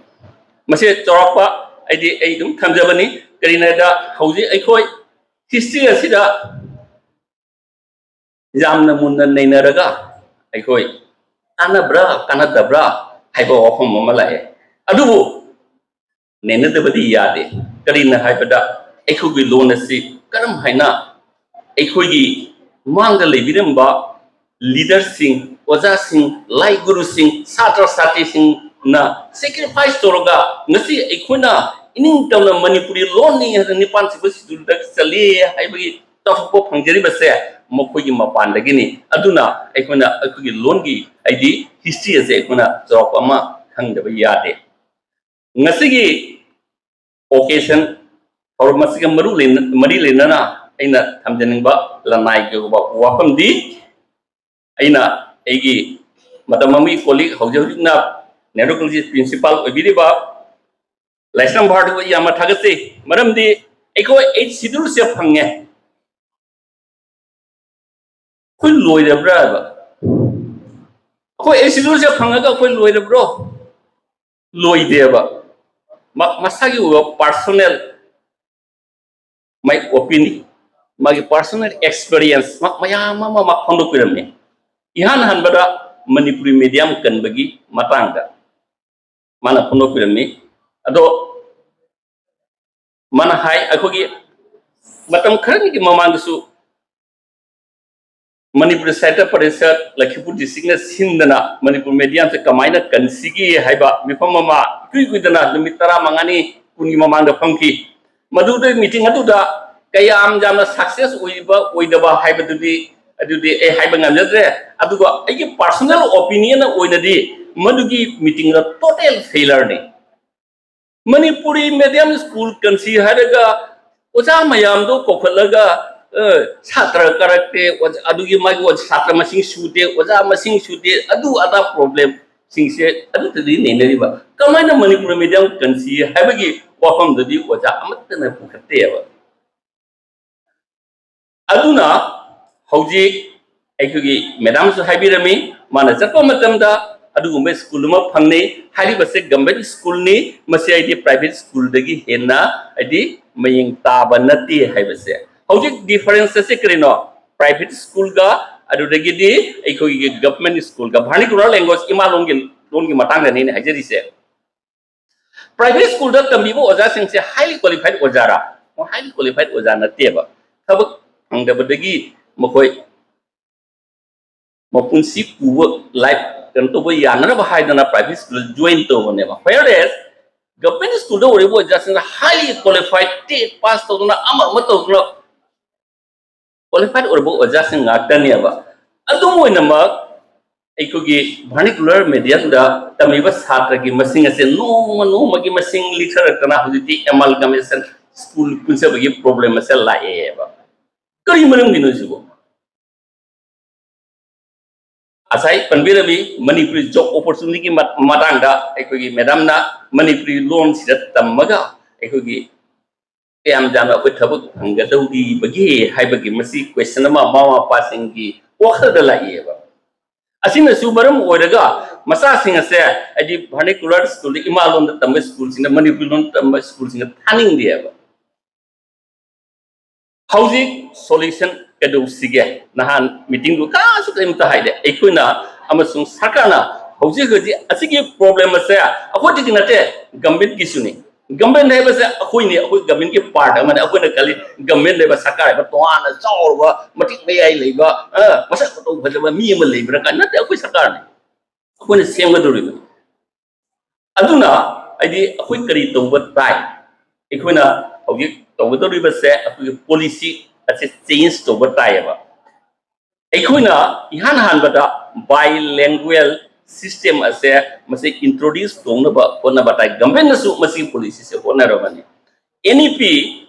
ꯃꯁꯤ ꯆꯥꯎꯔꯥꯛꯄ ꯑꯩꯗꯤ ꯑꯩ ꯑꯗꯨꯝ ꯊꯝꯖꯕꯅꯤ꯫ ꯀꯔꯤꯅꯣ ꯍꯥꯏꯗ, ꯍꯧꯖꯤꯛ ꯑꯩꯈꯣꯏ history ꯑꯁꯤꯗ ꯌꯥꯝꯅ ꯃꯨꯟꯅ ꯅꯩꯅꯔꯒ ꯑꯩꯈꯣꯏ ꯀꯥꯟꯅꯕ꯭ꯔꯥ ꯀꯥꯟꯅꯗꯕ꯭ꯔꯥ ꯍꯥꯏꯕ ꯋꯥꯐꯝ ꯑꯃ ꯂꯥꯛꯑꯦ꯫ ꯑꯗꯨꯕꯨ ꯅꯩꯅꯗꯕꯗꯤ ꯌꯥꯗꯦ꯫ ꯀꯔꯤꯅꯣ ꯍꯥꯏꯕꯗ, ꯑꯩꯈꯣꯏꯒꯤ ꯂꯣꯟ ꯑꯁꯤ ꯀꯔꯝ ꯍꯥꯏꯅ ꯑꯩꯈꯣꯏꯒꯤ ꯃꯥꯡꯗ ꯂꯩꯕꯤꯔꯝꯕ leader ꯁꯤꯡ, ꯑꯣꯖꯥꯁꯤꯡ, ꯂꯥꯏ ꯒꯨꯔꯨꯁꯤꯡ, ꯁꯥꯇ꯭ꯔ ꯁꯥꯇ꯭ꯔꯤꯁꯤꯡꯅ sacrifice ꯇꯧꯔꯒ ꯉꯁꯤ ꯑꯩꯈꯣꯏꯅ ꯏꯅꯤꯡ ꯇꯝꯅ ꯃꯅꯤꯄꯨꯔꯤ ꯂꯣꯟꯅꯤ ꯍꯥꯏꯅ ꯅꯤꯄꯥꯟ ꯁꯨꯕ ꯁꯤꯗꯨꯜꯗ ꯆꯜꯂꯤ ꯍꯥꯏꯕꯒꯤ ꯆꯥꯎꯊꯣꯛꯄ ꯐꯪꯖꯔꯤꯕꯁꯦ ꯃꯈꯣꯏꯒꯤ ꯃꯄꯥꯟꯗꯒꯤꯅꯤ꯫ ꯑꯗꯨꯅ ꯑꯩꯈꯣꯏꯅ ꯑꯩꯈꯣꯏꯒꯤ ꯂꯣꯟꯒꯤ, ꯍꯥꯏꯗꯤ history ꯑꯁꯦ ꯑꯩꯈꯣꯏꯅ ꯆꯥꯎꯔꯥꯛꯄ ꯑꯃ ꯈꯪꯗꯕ ꯌꯥꯗꯦ꯫ ꯉꯁꯤꯒꯤ occasion ꯊꯧꯔꯝ ꯑꯁꯤꯒ ꯃꯔꯨ ꯂꯩꯅ-, ꯃꯔꯤ ꯂꯩꯅꯅ ꯑꯩꯅ ꯊꯝꯖꯅꯤꯡꯕ ꯂꯅꯥꯏꯒꯤ ꯑꯣꯏꯕ ꯋꯥꯐꯝꯗꯤ, ꯑꯩꯅ ꯑꯩꯒꯤ ꯃꯇꯝ ꯑꯃꯒꯤ colleague, ꯍꯧꯖꯤꯛ ꯍꯧꯖꯤꯛꯅ ꯅꯦꯍꯔꯨ ꯀꯣꯂꯦꯖ principal ꯑꯣꯏꯕꯤꯔꯤꯕ ꯂꯥꯏꯁ꯭ꯔꯝ ꯚꯥꯔꯗꯨꯕꯨ ꯌꯥꯝꯅ ꯊꯥꯒꯠꯆꯩ꯫ ꯃꯔꯝꯗꯤ ꯑꯩꯈꯣꯏ eighth scheduleꯁꯦ ꯐꯪꯉꯦ, ꯑꯩꯈꯣꯏ ꯂꯣꯏꯔꯕ꯭ꯔꯥ ꯍꯥꯏꯕ꯫ ꯑꯩꯈꯣꯏ eighth scheduleꯁꯦ ꯐꯪꯉꯒ ꯑꯩꯈꯣꯏ ꯂꯣꯏꯔꯕ꯭ꯔꯣ? ꯂꯣꯏꯗꯦꯕ꯫ ꯃ-, ꯃꯁꯥꯒꯤ ꯑꯣꯏꯕ personal, my opinion, ꯃꯥꯒꯤ personal experience ꯃ-, ꯃꯌꯥꯝ ꯑꯃ ꯃꯥ ꯐꯣꯡꯗꯣꯛꯄꯤꯔꯝꯃꯤ꯫ ꯏꯍꯥꯟ ꯍꯥꯟꯕꯗ ꯃꯅꯤꯄꯨꯔꯤ medium ꯀꯟꯕꯒꯤ ꯃꯇꯥꯡꯗ ꯃꯥꯅ ꯐꯣꯡꯗꯣꯛꯄꯤꯔꯝꯃꯤ꯫ ꯑꯗꯣ ꯃꯥꯅ ꯍꯥꯏ, ꯑꯩꯈꯣꯏꯒꯤ ꯃꯇꯝ ꯈꯔꯒꯤ ꯃꯃꯥꯡꯗꯁꯨ ꯃꯅꯤꯄꯨꯔ ꯁꯥꯍꯤꯇ꯭ꯌ ꯄꯔꯤꯁꯠ ꯂꯈꯤꯄꯨꯔ districtꯅ ꯁꯤꯟꯗꯅ ꯃꯅꯤꯄꯨꯔ mediumꯁꯦ ꯀꯃꯥꯏꯅ ꯀꯟꯁꯤꯒꯦ ꯍꯥꯏꯕ ꯃꯤꯐꯝ ꯑꯃ ꯏꯀꯨꯏ ꯀꯨꯏꯗꯅ ꯅꯨꯃꯤꯠ ꯇꯔꯥꯃꯉꯥꯅꯤ, ꯀꯨꯟꯒꯤ ꯃꯃꯥꯡꯗ ꯐꯝꯈꯤ꯫ ꯃꯗꯨꯗ meeting ꯑꯗꯨꯗ ꯀꯌꯥꯝ ꯌꯥꯝꯅ success ꯑꯣꯏꯕ ꯑꯣꯏꯗꯕ ꯍꯥꯏꯕꯗꯨꯗꯤ, ꯑꯗꯨꯗꯤ ꯑꯩ ꯍꯥꯏꯕ ꯉꯝꯖꯗ꯭ꯔꯦ꯫ ꯑꯗꯨꯒ ꯑꯩꯒꯤ personal opinion ꯑꯣꯏꯅꯗꯤ ꯃꯗꯨꯒꯤ meetingꯗ total failureꯅꯤ꯫ ꯃꯅꯤꯄꯨꯔꯤ medium school ꯀꯟꯁꯤ ꯍꯥꯏꯔꯒ ꯑꯣꯖꯥ ꯃꯌꯥꯝꯗꯣ ꯀꯧꯈꯠꯂꯒ, ꯑ, ꯁꯥꯇ꯭ꯔ ꯀꯥꯔꯛꯇꯦ, ꯑꯣꯖꯥ, ꯑꯗꯨꯒꯤ ꯃꯥꯒꯤ ꯑꯣꯖꯥ, ꯁꯥꯇ꯭ꯔ ꯃꯁꯤꯡ ꯁꯨꯗꯦ, ꯑꯣꯖꯥ ꯃꯁꯤꯡ ꯁꯨꯗꯦ, ꯑꯗꯨ ꯑꯗꯥ problemꯁꯤꯡꯁꯦ ꯑꯗꯨꯗꯗꯤ ꯅꯩꯅꯔꯤꯕ꯫ ꯀꯃꯥꯏꯅ ꯃꯅꯤꯄꯨꯔꯤ medium ꯀꯟꯁꯤ ꯍꯥꯏꯕꯒꯤ ꯋꯥꯐꯝꯗꯨꯗꯤ ꯑꯣꯖꯥ ꯑꯃꯠꯇꯅ ꯄꯨꯈꯠꯇꯦꯕ꯫ ꯑꯗꯨꯅ ꯍꯧꯖꯤꯛ ꯑꯩꯈꯣꯏꯒꯤ madamꯁꯨ ꯍꯥꯏꯕꯤꯔꯝꯃꯤ, ꯃꯥꯅ ꯆꯠꯄ ꯃꯇꯝꯗ ꯑꯗꯨꯒꯨꯝꯕ school ꯑꯃ ꯐꯪꯅꯩ꯫ ꯍꯥꯏꯔꯤꯕꯁꯦ government schoolꯅꯤ, ꯃꯁꯤ ꯑꯩꯗꯤ private schoolꯗꯒꯤ ꯍꯦꯟꯅ ꯑꯩꯗꯤ ꯃꯌꯦꯡ ꯇꯥꯕ ꯅꯠꯇꯦ ꯍꯥꯏꯕꯁꯦ꯫ ꯍꯧꯖꯤꯛ difference ꯑꯁꯤ ꯀꯔꯤꯅꯣ? Private schoolꯒ ꯑꯗꯨꯗꯒꯤꯗꯤ ꯑꯩꯈꯣꯏꯒꯤ government schoolꯒ, vernacular language, ꯏꯃꯥ ꯂꯣꯟꯒꯤ, ꯂꯣꯟꯒꯤ ꯃꯇꯥꯡꯗꯅꯤ ꯑꯩꯅ ꯍꯥꯏꯖꯔꯤꯁꯦ꯫ Private schoolꯗ ꯇꯝꯕꯤꯕ ꯑꯣꯖꯥꯁꯤꯡꯁꯦ highly qualified ꯑꯣꯖꯥꯔꯥ? Highly qualified ꯑꯣꯖꯥ ꯅꯠꯇꯦꯕ꯫ ꯊꯕꯛ ꯐꯪꯗꯕꯗꯒꯤ ꯃꯈꯣꯏ ꯃꯄꯨꯟꯁꯤ ꯄꯨꯕ, life ꯀꯩꯅꯣ ꯇꯧꯕ ꯌꯥꯅꯅꯕ ꯍꯥꯏꯗꯅ private school join ꯇꯧꯕꯅꯦꯕ꯫ Whereas ꯒꯚꯔꯟꯃꯦꯟꯠ ꯁ꯭ꯀꯨꯜꯗ ꯑꯣꯏꯔꯤꯕ ꯑꯣꯖꯥꯁꯤꯡꯅ highly qualified, ꯇꯦꯠ ꯄꯥꯁ ꯇꯧꯗꯅ ꯑꯃ ꯑꯃ ꯇꯧꯗꯅ ꯀ꯭ꯋꯥꯂꯤꯐꯥꯏꯠ ꯑꯣꯏꯔꯕ ꯑꯣꯖꯥꯁꯤꯡ ꯉꯥꯛꯇꯅꯦꯕ꯫ ꯑꯗꯨꯝ ꯑꯣꯏꯅꯃꯛ ꯑꯩꯈꯣꯏꯒꯤ vernacular medium ꯗ ꯇꯝꯃꯤꯕ ꯁꯥꯇ꯭ꯔꯒꯤ ꯃꯁꯤꯡ ꯑꯁꯦ ꯅꯣꯡꯃ ꯅꯣꯡꯃꯒꯤ ꯃꯁꯤꯡ ꯂꯤꯊꯔꯛꯇꯅ ꯍꯧꯖꯤꯛꯇꯤ amalgamation ꯁ꯭ꯀꯨꯜ ꯄꯨꯟꯖꯕꯒꯤ ꯄ꯭ꯔꯣꯕ꯭ꯂꯦꯝ ꯑꯁꯦ ꯂꯥꯛꯑꯦꯕ꯫ ꯀꯔꯤ ꯃꯔꯝꯒꯤꯅꯣ ꯁꯤꯕꯨ? ꯉꯁꯥꯏ ꯄꯟꯕꯤꯔꯝꯃꯤ ꯃꯅꯤꯄꯨꯔꯤ ꯖꯣꯕ ꯑꯣꯄꯣꯔꯆꯨꯅꯤꯇꯤꯒꯤ ꯃꯇꯥꯡꯗ ꯑꯩꯈꯣꯏꯒꯤ ꯃꯦꯗꯥꯝꯅ ꯃꯅꯤꯄꯨꯔꯤ ꯂꯣꯟꯁꯤꯗ ꯇꯝꯃꯒ ꯑꯩꯈꯣꯏꯒꯤ ꯀꯌꯥꯝ ꯌꯥꯝꯅ ꯑꯩꯈꯣꯏ ꯊꯕꯛ ꯐꯪꯒꯗꯧꯔꯤꯕꯒꯦ ꯍꯥꯏꯕꯒꯤ ꯃꯁꯤ ꯀꯣꯏꯁꯟ ꯑꯃ ꯃꯃꯥ ꯃꯄꯥꯁꯤꯡꯒꯤ ꯋꯥꯈꯜꯗ ꯂꯥꯛꯏꯑꯕ꯫ ꯑꯁꯤꯅꯁꯨ ꯃꯔꯝ ꯑꯣꯏꯔꯒ ꯃꯆꯥꯁꯤꯡ ꯑꯁꯦ ꯍꯥꯏꯗꯤ vernacular ꯁ꯭ꯀꯨꯜꯗ ꯏꯃꯥ ꯂꯣꯟꯗ ꯇꯝꯕ ꯁ꯭ꯀꯨꯜꯁꯤꯡꯗ ꯃꯅꯤꯄꯨꯔꯤ ꯂꯣꯟ ꯇꯝꯕ ꯁ꯭ꯀꯨꯜꯁꯤꯡꯗ ꯊꯥꯅꯤꯡꯗꯦꯕ꯫ ꯍꯧꯖꯤꯛ ꯁꯣꯂꯨꯁꯟ ꯀꯩꯗꯧꯁꯤꯒꯦ? ꯅꯍꯥꯟ ꯃꯤꯇꯤꯡꯗꯨ ꯀꯅꯥꯁꯨ ꯀꯔꯤꯝꯇ ꯍꯥꯏꯗꯦ꯫ ꯑꯩꯈꯣꯏꯅ ꯑꯃꯁꯨꯡ ꯁꯔꯀꯥꯔꯅ ꯍꯧꯖꯤꯛ ꯍꯧꯖꯤꯛ ꯑꯁꯤꯒꯤ ꯄ꯭ꯔꯣꯕ꯭ꯂꯦꯝ ꯑꯁꯦ ꯑꯩꯈꯣꯏꯗꯒꯤ ꯅꯠꯇꯦ, ꯒꯃꯦꯟꯒꯤꯁꯨꯅꯤ꯫ ꯒꯃꯦꯟ ꯍꯥꯏꯕꯁꯦ ꯑꯩꯈꯣꯏꯅꯤ, ꯑꯩꯈꯣꯏ ꯒꯃꯦꯟꯒꯤ ꯄꯥꯔꯠ ꯑꯃꯅꯤ꯫ ꯑꯩꯈꯣꯏꯅ ꯈꯜꯂꯤ ꯒꯃꯦꯟ ꯍꯥꯏꯕ ꯁꯔꯀꯥꯔ ꯍꯥꯏꯕ ꯇꯣꯉꯥꯟꯅ ꯆꯥꯎꯔꯕ ꯃꯇꯤꯛ ꯃꯌꯥꯏ ꯂꯩꯕ, ꯑ, ꯃꯁꯛ ꯃꯇꯧ ꯐꯖꯕ ꯃꯤ ꯑꯃ ꯂꯩꯕ꯭ꯔꯥ ꯀꯥꯏꯅ ꯅꯠꯇꯦ, ꯑꯩꯈꯣꯏ ꯁꯔꯀꯥꯔꯅꯤ꯫ ꯑꯩꯈꯣꯏꯅ ꯁꯦꯝꯒꯗꯧꯔꯤꯕꯅꯤ꯫ ꯑꯗꯨꯅ ꯍꯥꯏꯗꯤ ꯑꯩꯈꯣꯏ ꯀꯔꯤ ꯇꯧꯕ ꯇꯥꯏ? ꯑꯩꯈꯣꯏꯅ ꯍꯧꯖꯤꯛ ꯇꯧꯒꯗꯧꯔꯤꯕꯁꯦ ꯑꯩꯈꯣꯏꯒꯤ ꯄꯣꯂꯤꯁꯤ ꯑꯁꯤ ꯆꯦꯟꯖ ꯇꯧꯕ ꯇꯥꯏꯌꯦꯕ꯫ ꯑꯩꯈꯣꯏꯅ ꯏꯍꯥꯟ ꯍꯥꯟꯕꯗ bilingual system ꯑꯁꯦ ꯃꯁꯤ introduce ꯇꯧꯅꯕ ꯍꯣꯠꯅꯕ ꯇꯥꯏ꯫ ꯒꯚꯔꯟꯃꯦꯟꯠꯅꯁꯨ ꯃꯁꯤꯒꯤ ꯄꯣꯂꯤꯁꯤꯁꯦ ꯍꯣꯠꯅꯔꯕꯅꯤ꯫ N E P,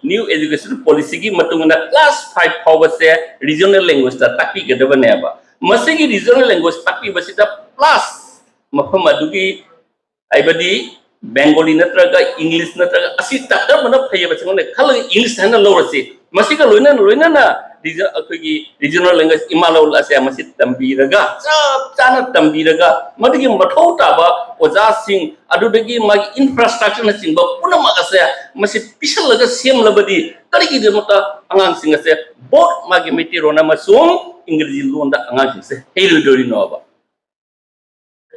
New Education Policyꯒꯤ ꯃꯇꯨꯡ ꯏꯟꯅ class five ꯐꯥꯎꯕꯁꯦ regional languageꯇ ꯇꯥꯛꯄꯤꯒꯗꯕꯅꯦꯕ꯫ ꯃꯁꯤꯒꯤ regional language ꯇꯥꯛꯄꯤꯕꯁꯤꯗ plus ꯃꯐꯝ ꯑꯗꯨꯒꯤ ꯍꯥꯏꯕꯗꯤ Bengali ꯅꯠꯇ꯭ꯔꯒ English ꯅꯠꯇ꯭ꯔꯒ ꯑꯁꯤ ꯇꯥꯛꯇꯕꯅ ꯐꯩꯌꯦꯕ, ꯁꯤꯉꯣꯟꯗ ꯈꯜꯂꯒ English ꯍꯥꯏꯅ ꯂꯧꯔꯁꯤ꯫ ꯃꯁꯤꯒ ꯂꯣꯏꯅꯅ, ꯂꯣꯏꯅꯅ region-, ꯑꯩꯈꯣꯏꯒꯤ regional language ꯏꯃꯥ ꯂꯣꯜ ꯑꯁꯦ ꯃꯁꯤ ꯇꯝꯕꯤꯔꯒ, ꯆꯞ ꯆꯥꯅ ꯇꯝꯕꯤꯔꯒ, ꯃꯗꯨꯒꯤ ꯃꯊꯧ ꯇꯥꯕ ꯑꯣꯖꯥꯁꯤꯡ, ꯑꯗꯨꯗꯒꯤ ꯃꯥꯒꯤ infrastructureꯅꯆꯤꯡꯕ ꯄꯨꯝꯅꯃꯛ ꯑꯁꯦ ꯃꯁꯤ ꯄꯤꯁꯜꯂꯒ ꯁꯦꯝꯂꯕꯗꯤ ꯀꯔꯤꯒꯤꯗꯃꯛꯇ ꯑꯉꯥꯡꯁꯤꯡ ꯑꯁꯦ both ꯃꯥꯒꯤ ꯃꯩꯇꯩꯂꯣꯟ ꯑꯃꯁꯨꯡ ꯏꯪꯒ꯭ꯔꯦꯖꯤ ꯂꯣꯟꯗ ꯑꯉꯥꯡꯁꯤꯡꯁꯦ ꯍꯩꯔꯣꯏꯗꯣꯔꯤꯅꯣꯕ?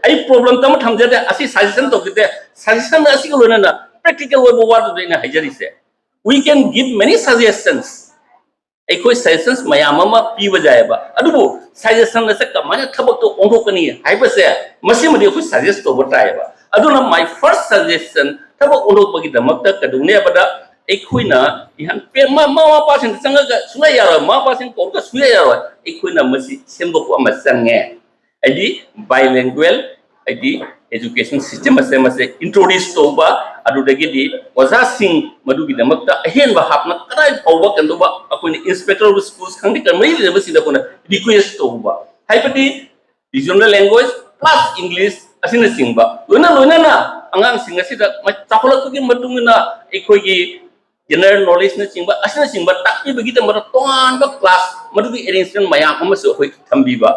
ꯑꯩ ꯄ꯭ꯔꯣꯕ꯭ꯂꯦꯝ ꯑꯃ ꯊꯝꯖꯗꯦ, ꯑꯁꯤ ꯁꯖꯦꯁꯟ ꯇꯧꯈꯤꯗꯦ꯫ ꯁꯖꯦꯁꯟ ꯑꯁꯤꯒ ꯂꯣꯏꯅꯅ ꯄ꯭ꯔꯦꯛꯇꯤꯀꯦꯜ ꯑꯣꯏꯕ ꯋꯥꯗꯨꯗ ꯑꯩꯅ ꯍꯥꯏꯖꯔꯤꯁꯦ꯫ We can give many suggestions. ꯑꯩꯈꯣꯏ ꯁꯖꯦꯁꯟꯁ ꯃꯌꯥꯝ ꯑꯃ ꯄꯤꯕ ꯌꯥꯏꯑꯕ, ꯑꯗꯨꯕꯨ ꯁꯖꯦꯁꯟ ꯑꯁꯦ ꯀꯃꯥꯏꯅ ꯊꯕꯛꯇ ꯑꯣꯟꯊꯣꯛꯀꯅꯤ ꯍꯥꯏꯕꯁꯦ, ꯃꯁꯤꯃꯗꯤ ꯑꯩꯈꯣꯏ ꯁꯖꯦꯁ ꯇꯧꯕ ꯇꯥꯏꯌꯦꯕ꯫ ꯑꯗꯨꯅ my first suggestion, ꯊꯕꯛ ꯑꯣꯟꯊꯣꯛꯄꯒꯤꯗꯃꯛꯇ ꯀꯩꯗꯧꯅꯤ ꯍꯥꯏꯕꯗ, ꯑꯩꯈꯣꯏꯅ ꯏꯍꯥꯟ ꯄꯦ-, ꯃꯃꯥ ꯃꯄꯥꯁꯤꯡꯗ ꯆꯪꯉꯒ ꯁꯨꯡꯌꯥ ꯌꯥꯔꯣꯏ, ꯃꯃꯥ ꯃꯄꯥꯁꯤꯡ ꯀꯧꯔꯒ ꯁꯨꯡꯌꯥ ꯌꯥꯔꯣꯏ꯫ ꯑꯩꯈꯣꯏꯅ ꯃꯁꯤ ꯁꯦꯝꯗꯣꯛꯄ ꯑꯃ ꯆꯪꯉꯦ꯫ ꯍꯥꯏꯗꯤ bilingual, ꯍꯥꯏꯗꯤ education system ꯑꯁꯦ ꯃꯁꯦ introduce ꯇꯧꯕ, ꯑꯗꯨꯗꯒꯤꯗꯤ ꯑꯣꯖꯥꯁꯤꯡ ꯃꯗꯨꯒꯤꯗꯃꯛꯇ ꯑꯍꯦꯟꯕ ꯍꯥꯞꯅ ꯀꯗꯥꯏ ꯐꯥꯎꯕ ꯀꯩꯅꯣ ꯇꯧꯕ, ꯑꯩꯈꯣꯏꯅ inspector of schools ꯈꯪꯗꯦ, ꯀꯔꯤ ꯃꯔꯤ ꯂꯩꯅꯕꯁꯤꯡꯗ ꯑꯩꯈꯣꯏꯅ request ꯇꯧꯕ, ꯍꯥꯏꯕꯗꯤ regional language plus English ꯑꯁꯤꯅꯆꯤꯡꯕ, ꯂꯣꯏꯅ ꯂꯣꯏꯅꯅ ꯑꯉꯥꯡꯁꯤꯡ ꯑꯁꯤꯗ ꯆꯥꯎꯈꯠꯂꯛꯄꯒꯤ ꯃꯇꯨꯡ ꯏꯟꯅ ꯑꯩꯈꯣꯏꯒꯤ general knowledgeꯅꯆꯤꯡꯕ ꯑꯁꯤꯅꯆꯤꯡꯕ ꯇꯥꯛꯄꯤꯕꯒꯤꯗꯃꯛꯇ ꯇꯣꯉꯥꯟꯕ class, ꯃꯗꯨꯒꯤ arrangement ꯃꯌꯥꯝ ꯑꯃꯁꯨ ꯑꯩꯈꯣꯏ ꯊꯝꯕꯤꯕ꯫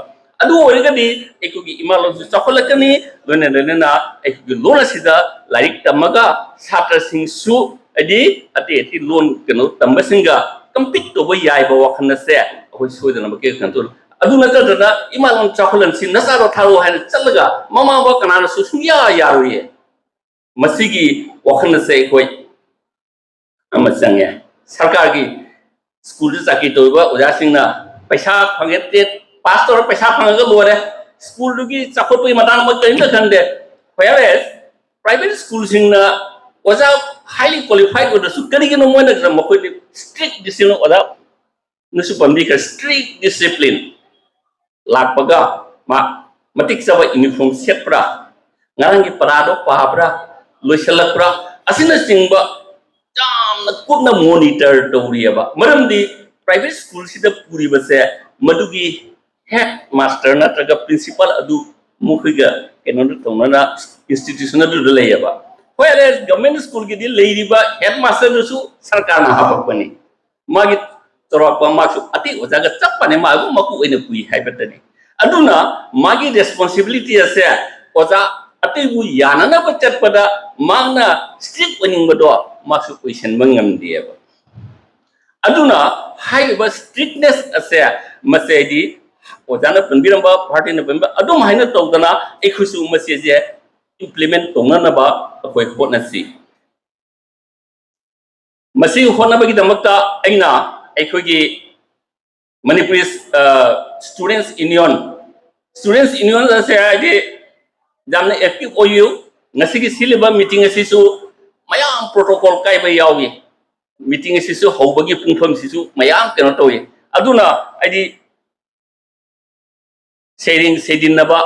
ꯑꯗꯨ ꯑꯣꯏꯔꯒꯗꯤ ꯑꯩꯈꯣꯏꯒꯤ ꯏꯃꯥ ꯂꯣꯟꯁꯨ ꯆꯥꯎꯈꯠꯂꯛꯀꯅꯤ, ꯂꯣꯏꯅ ꯂꯣꯏꯅꯅ ꯑꯩꯈꯣꯏꯒꯤ ꯂꯣꯟ ꯑꯁꯤꯗ ꯂꯥꯏꯔꯤꯛ ꯇꯝꯃꯒ ꯁꯥꯇ꯭ꯔꯁꯤꯡꯁꯨ, ꯍꯥꯏꯗꯤ ꯑꯇꯩ ꯑꯇꯩ ꯂꯣꯟ ꯀꯩꯅꯣ ꯇꯝꯕꯁꯤꯡꯒ compete ꯇꯧꯕ ꯌꯥꯏꯕ ꯋꯥꯈꯜ ꯑꯁꯦ ꯑꯩꯈꯣꯏ ꯁꯣꯏꯗꯅꯕ ꯀꯩ ꯀꯩꯅꯣ ꯇꯧꯔꯤ꯫ ꯑꯗꯨ ꯅꯠꯇꯗꯅ ꯏꯃꯥ ꯂꯣꯟ ꯆꯥꯎꯈꯠꯍꯟꯁꯤ, ꯅꯆꯥꯗꯣ ꯊꯥꯔꯛꯑꯣ ꯍꯥꯏꯅ ꯆꯠꯂꯒ ꯃꯃꯥ ꯃꯄꯥ ꯀꯅꯥꯅꯁꯨ ꯁꯨꯡꯌꯥ ꯌꯥꯔꯣꯏꯌꯦ꯫ ꯃꯁꯤꯒꯤ ꯋꯥꯈꯜ ꯑꯁꯦ ꯑꯩꯈꯣꯏ ꯑꯃ ꯆꯪꯉꯦ꯫ ꯁꯔꯀꯥꯔꯒꯤ ꯁ꯭ꯀꯨꯜꯗ ꯆꯥꯀꯤ ꯇꯧꯔꯤꯕ ꯑꯣꯖꯥꯁꯤꯡꯅ ꯄꯩꯁꯥ ꯐꯪꯉꯦ, ꯇꯦꯠ ꯄꯥꯁ ꯇꯧꯔ ꯄꯩꯁꯥ ꯐꯪꯉꯒ ꯂꯣꯏꯔꯦ꯫ ꯁ꯭ꯀꯨꯜꯗꯨꯒꯤ ꯆꯥꯎꯈꯠꯄꯒꯤ ꯃꯇꯥꯡꯗ ꯃꯣꯏ ꯀꯔꯤꯝꯇ ꯈꯟꯗꯦ꯫ Whereas private ꯁ꯭ꯀꯨꯜꯁꯤꯡꯅ ꯑꯣꯖꯥ highly qualified ꯑꯣꯏꯗ꯭ꯔꯁꯨ ꯀꯔꯤꯒꯤꯅꯣ ꯃꯣꯏꯅ ꯃꯈꯣꯏꯗꯤ strict discipline, ꯑꯣꯖꯥꯅꯁꯨ ꯄꯟꯕꯤꯈ꯭ꯔꯦ, strict discipline꯫ ꯂꯥꯛꯄꯒ ꯃꯥ ꯃꯇꯤꯛ ꯆꯥꯕ uniform ꯁꯦꯠꯄ꯭ꯔꯥ, ꯉꯔꯥꯡꯒꯤ ꯄꯔꯥꯗꯣ ꯄꯥꯕ꯭ꯔꯥ, ꯂꯣꯏꯁꯤꯜꯂꯛꯄ꯭ꯔꯥ, ꯑꯁꯤꯅꯆꯤꯡꯕ ꯌꯥꯝꯅ ꯀꯨꯞꯅ monitor ꯇꯧꯔꯤꯑꯕ꯫ ꯃꯔꯝꯗꯤ private ꯁ꯭ꯀꯨꯜꯁꯤꯗ ꯄꯨꯔꯤꯕꯁꯦ ꯃꯗꯨꯒꯤ head master ꯅꯠꯇ꯭ꯔꯒ principal ꯑꯗꯨ ꯃꯈꯣꯏꯒ ꯀꯩꯅꯣꯗ ꯇꯧꯅꯅ institution ꯑꯗꯨꯗ ꯂꯩꯌꯦꯕ꯫ Whereas government ꯁ꯭ꯀꯨꯜꯒꯤꯗꯤ ꯂꯩꯔꯤꯕ head masterꯗꯨꯁꯨ ꯁꯔꯀꯥꯔꯅ ꯍꯥꯞꯄꯛꯄꯅꯤ꯫ ꯃꯥꯒꯤ ꯆꯥꯎꯔꯥꯛꯄ ꯃꯥꯁꯨ ꯑꯇꯩ ꯑꯣꯖꯥꯒ ꯆꯞ ꯃꯥꯟꯅꯩ, ꯃꯥꯕꯨ ꯃꯀꯣꯛ ꯑꯣꯏꯅ ꯄꯨꯏ ꯍꯥꯏꯕꯇꯅꯤ꯫ ꯑꯗꯨꯅ ꯃꯥꯒꯤ responsibility ꯑꯁꯦ ꯑꯣꯖꯥ ꯑꯇꯩꯕꯨ ꯌꯥꯅꯅꯕ ꯆꯠꯄꯗ ꯃꯥꯅ strict ꯑꯣꯏꯅꯤꯡꯕꯗꯣ ꯃꯥꯁꯨ ꯑꯣꯏꯁꯤꯟꯕ ꯉꯝꯗꯦꯕ꯫ ꯑꯗꯨꯅ ꯍꯥꯏꯔꯤꯕ strictness ꯑꯁꯦ ꯃꯁꯤꯗꯤ ꯑꯣꯖꯥꯅ ꯄꯟꯕꯤꯔꯝꯕ, ꯚꯥꯔꯇꯤꯅ ꯄꯟꯕ ꯑꯗꯨꯝ ꯍꯥꯏꯅ ꯇꯧꯗꯅ ꯑꯩꯈꯣꯏꯁꯨ ꯃꯁꯤꯁꯦ implement ꯇꯧꯅꯅꯕ ꯑꯩꯈꯣꯏ ꯍꯣꯠꯅꯁꯤ꯫ ꯃꯁꯤ ꯍꯣꯠꯅꯕꯒꯤꯗꯃꯛꯇ ꯑꯩꯅ ꯑꯩꯈꯣꯏꯒꯤ Manipuri, ꯑ, Students Union, Students Union ꯑꯁꯦ ꯍꯥꯏꯗꯤ ꯌꯥꯝꯅ active ꯑꯣꯏꯌꯨ, ꯉꯁꯤꯒꯤ ꯁꯤꯜꯂꯤꯕ ꯃꯤꯇꯤꯡ ꯑꯁꯤꯁꯨ ꯃꯌꯥꯝ ꯄ꯭ꯔꯣꯇꯣꯀꯣꯜ ꯀꯥꯏꯕ ꯌꯥꯎꯏ꯫ ꯃꯤꯇꯤꯡ ꯑꯁꯤꯁꯨ ꯍꯧꯕꯒꯤ ꯄꯨꯡꯐꯝꯁꯤꯁꯨ ꯃꯌꯥꯝ ꯀꯩꯅꯣ ꯇꯧꯏ꯫ ꯑꯗꯨꯅ ꯍꯥꯏꯗꯤ ꯁꯩꯔꯦꯡ ꯁꯩꯗꯤꯟꯅꯕ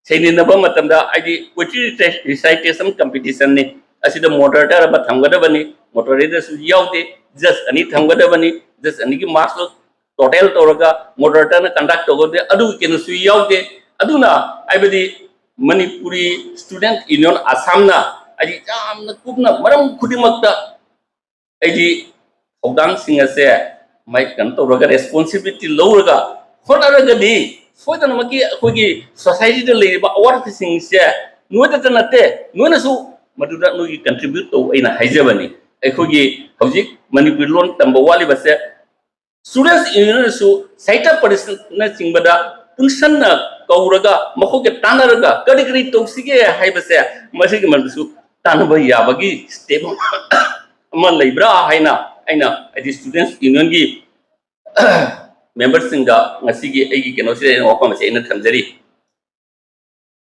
ꯁꯩꯗꯤꯟꯅꯕ ꯃꯇꯝꯗ ꯍꯥꯏꯗꯤ poetry recitation competition ꯅꯤ꯫ ꯑꯁꯤꯗ moderator ꯑꯃ ꯊꯝꯒꯗꯕꯅꯤ꯫ Moderator ꯁꯨ ꯌꯥꯎꯗꯦ꯫ Judge ꯑꯅꯤ ꯊꯝꯒꯗꯕꯅꯤ꯫ Judge ꯑꯅꯤꯒꯤ marks ꯇꯣ total ꯇꯧꯔꯒ moderator ꯅ conduct ꯇꯧꯒꯗꯕꯅꯤ꯫ ꯑꯗꯨꯒꯤ ꯀꯩꯅꯣꯁꯨ ꯌꯥꯎꯗꯦ꯫ ꯑꯗꯨꯅ ꯍꯥꯏꯕꯗꯤ ꯃꯅꯤꯄꯨꯔꯤ Student Union ꯑꯁꯥꯝꯅ ꯍꯥꯏꯗꯤ ꯌꯥꯝꯅ ꯀꯨꯞꯅ ꯃꯔꯝ ꯈꯨꯗꯤꯡꯃꯛꯇ ꯑꯩꯗꯤ ꯊꯧꯗꯥꯡꯁꯤꯡ ꯑꯁꯦ ꯃꯥꯏ ꯀꯩꯅꯣ ꯇꯧꯔꯒ responsibility ꯂꯧꯔꯒ ꯍꯣꯠꯅꯔꯒꯗꯤ ꯁꯣꯏꯗꯅꯃꯛꯀꯤ ꯑꯩꯈꯣꯏꯒꯤ society ꯗ ꯂꯩꯔꯤꯕ ꯑꯋꯥꯠꯄꯁꯤꯡꯁꯦ ꯅꯣꯏꯗꯇ ꯅꯠꯇꯦ, ꯅꯣꯏꯅꯁꯨ ꯃꯗꯨꯗ ꯅꯣꯏꯒꯤ contribute ꯇꯧ ꯑꯩꯅ ꯍꯥꯏꯖꯕꯅꯤ꯫ ꯑꯩꯈꯣꯏꯒꯤ ꯍꯧꯖꯤꯛ ꯃꯅꯤꯄꯨꯔꯤ ꯂꯣꯟ ꯇꯝꯕ ꯋꯥꯠꯂꯤꯕꯁꯦ Students Union ꯅꯁꯨ ꯁꯥꯍꯤꯇ꯭ꯌ ꯄꯔꯤꯁꯠꯅꯆꯤꯡꯕꯗ ꯄꯨꯟꯁꯟꯅ ꯀꯧꯔꯒ ꯃꯈꯣꯏꯒ ꯇꯥꯟꯅꯔꯒ ꯀꯔꯤ ꯀꯔꯤ ꯇꯧꯁꯤꯒꯦ ꯍꯥꯏꯕꯁꯦ ꯃꯁꯤꯒꯤ ꯃꯔꯝꯗꯁꯨ ꯇꯥꯟꯅꯕ ꯌꯥꯕꯒꯤ step ꯑꯃ ꯂꯩꯕ꯭ꯔꯥ ꯍꯥꯏꯅ ꯑꯩꯅ ꯍꯥꯏꯗꯤ Students Union ꯒꯤ member ꯁꯤꯡꯗ ꯉꯁꯤꯒꯤ ꯑꯩꯒꯤ ꯀꯩꯅꯣꯁꯤꯗ ꯑꯩꯅ ꯋꯥꯐꯝ ꯑꯁꯤ ꯑꯩꯅ ꯊꯝꯖꯔꯤ꯫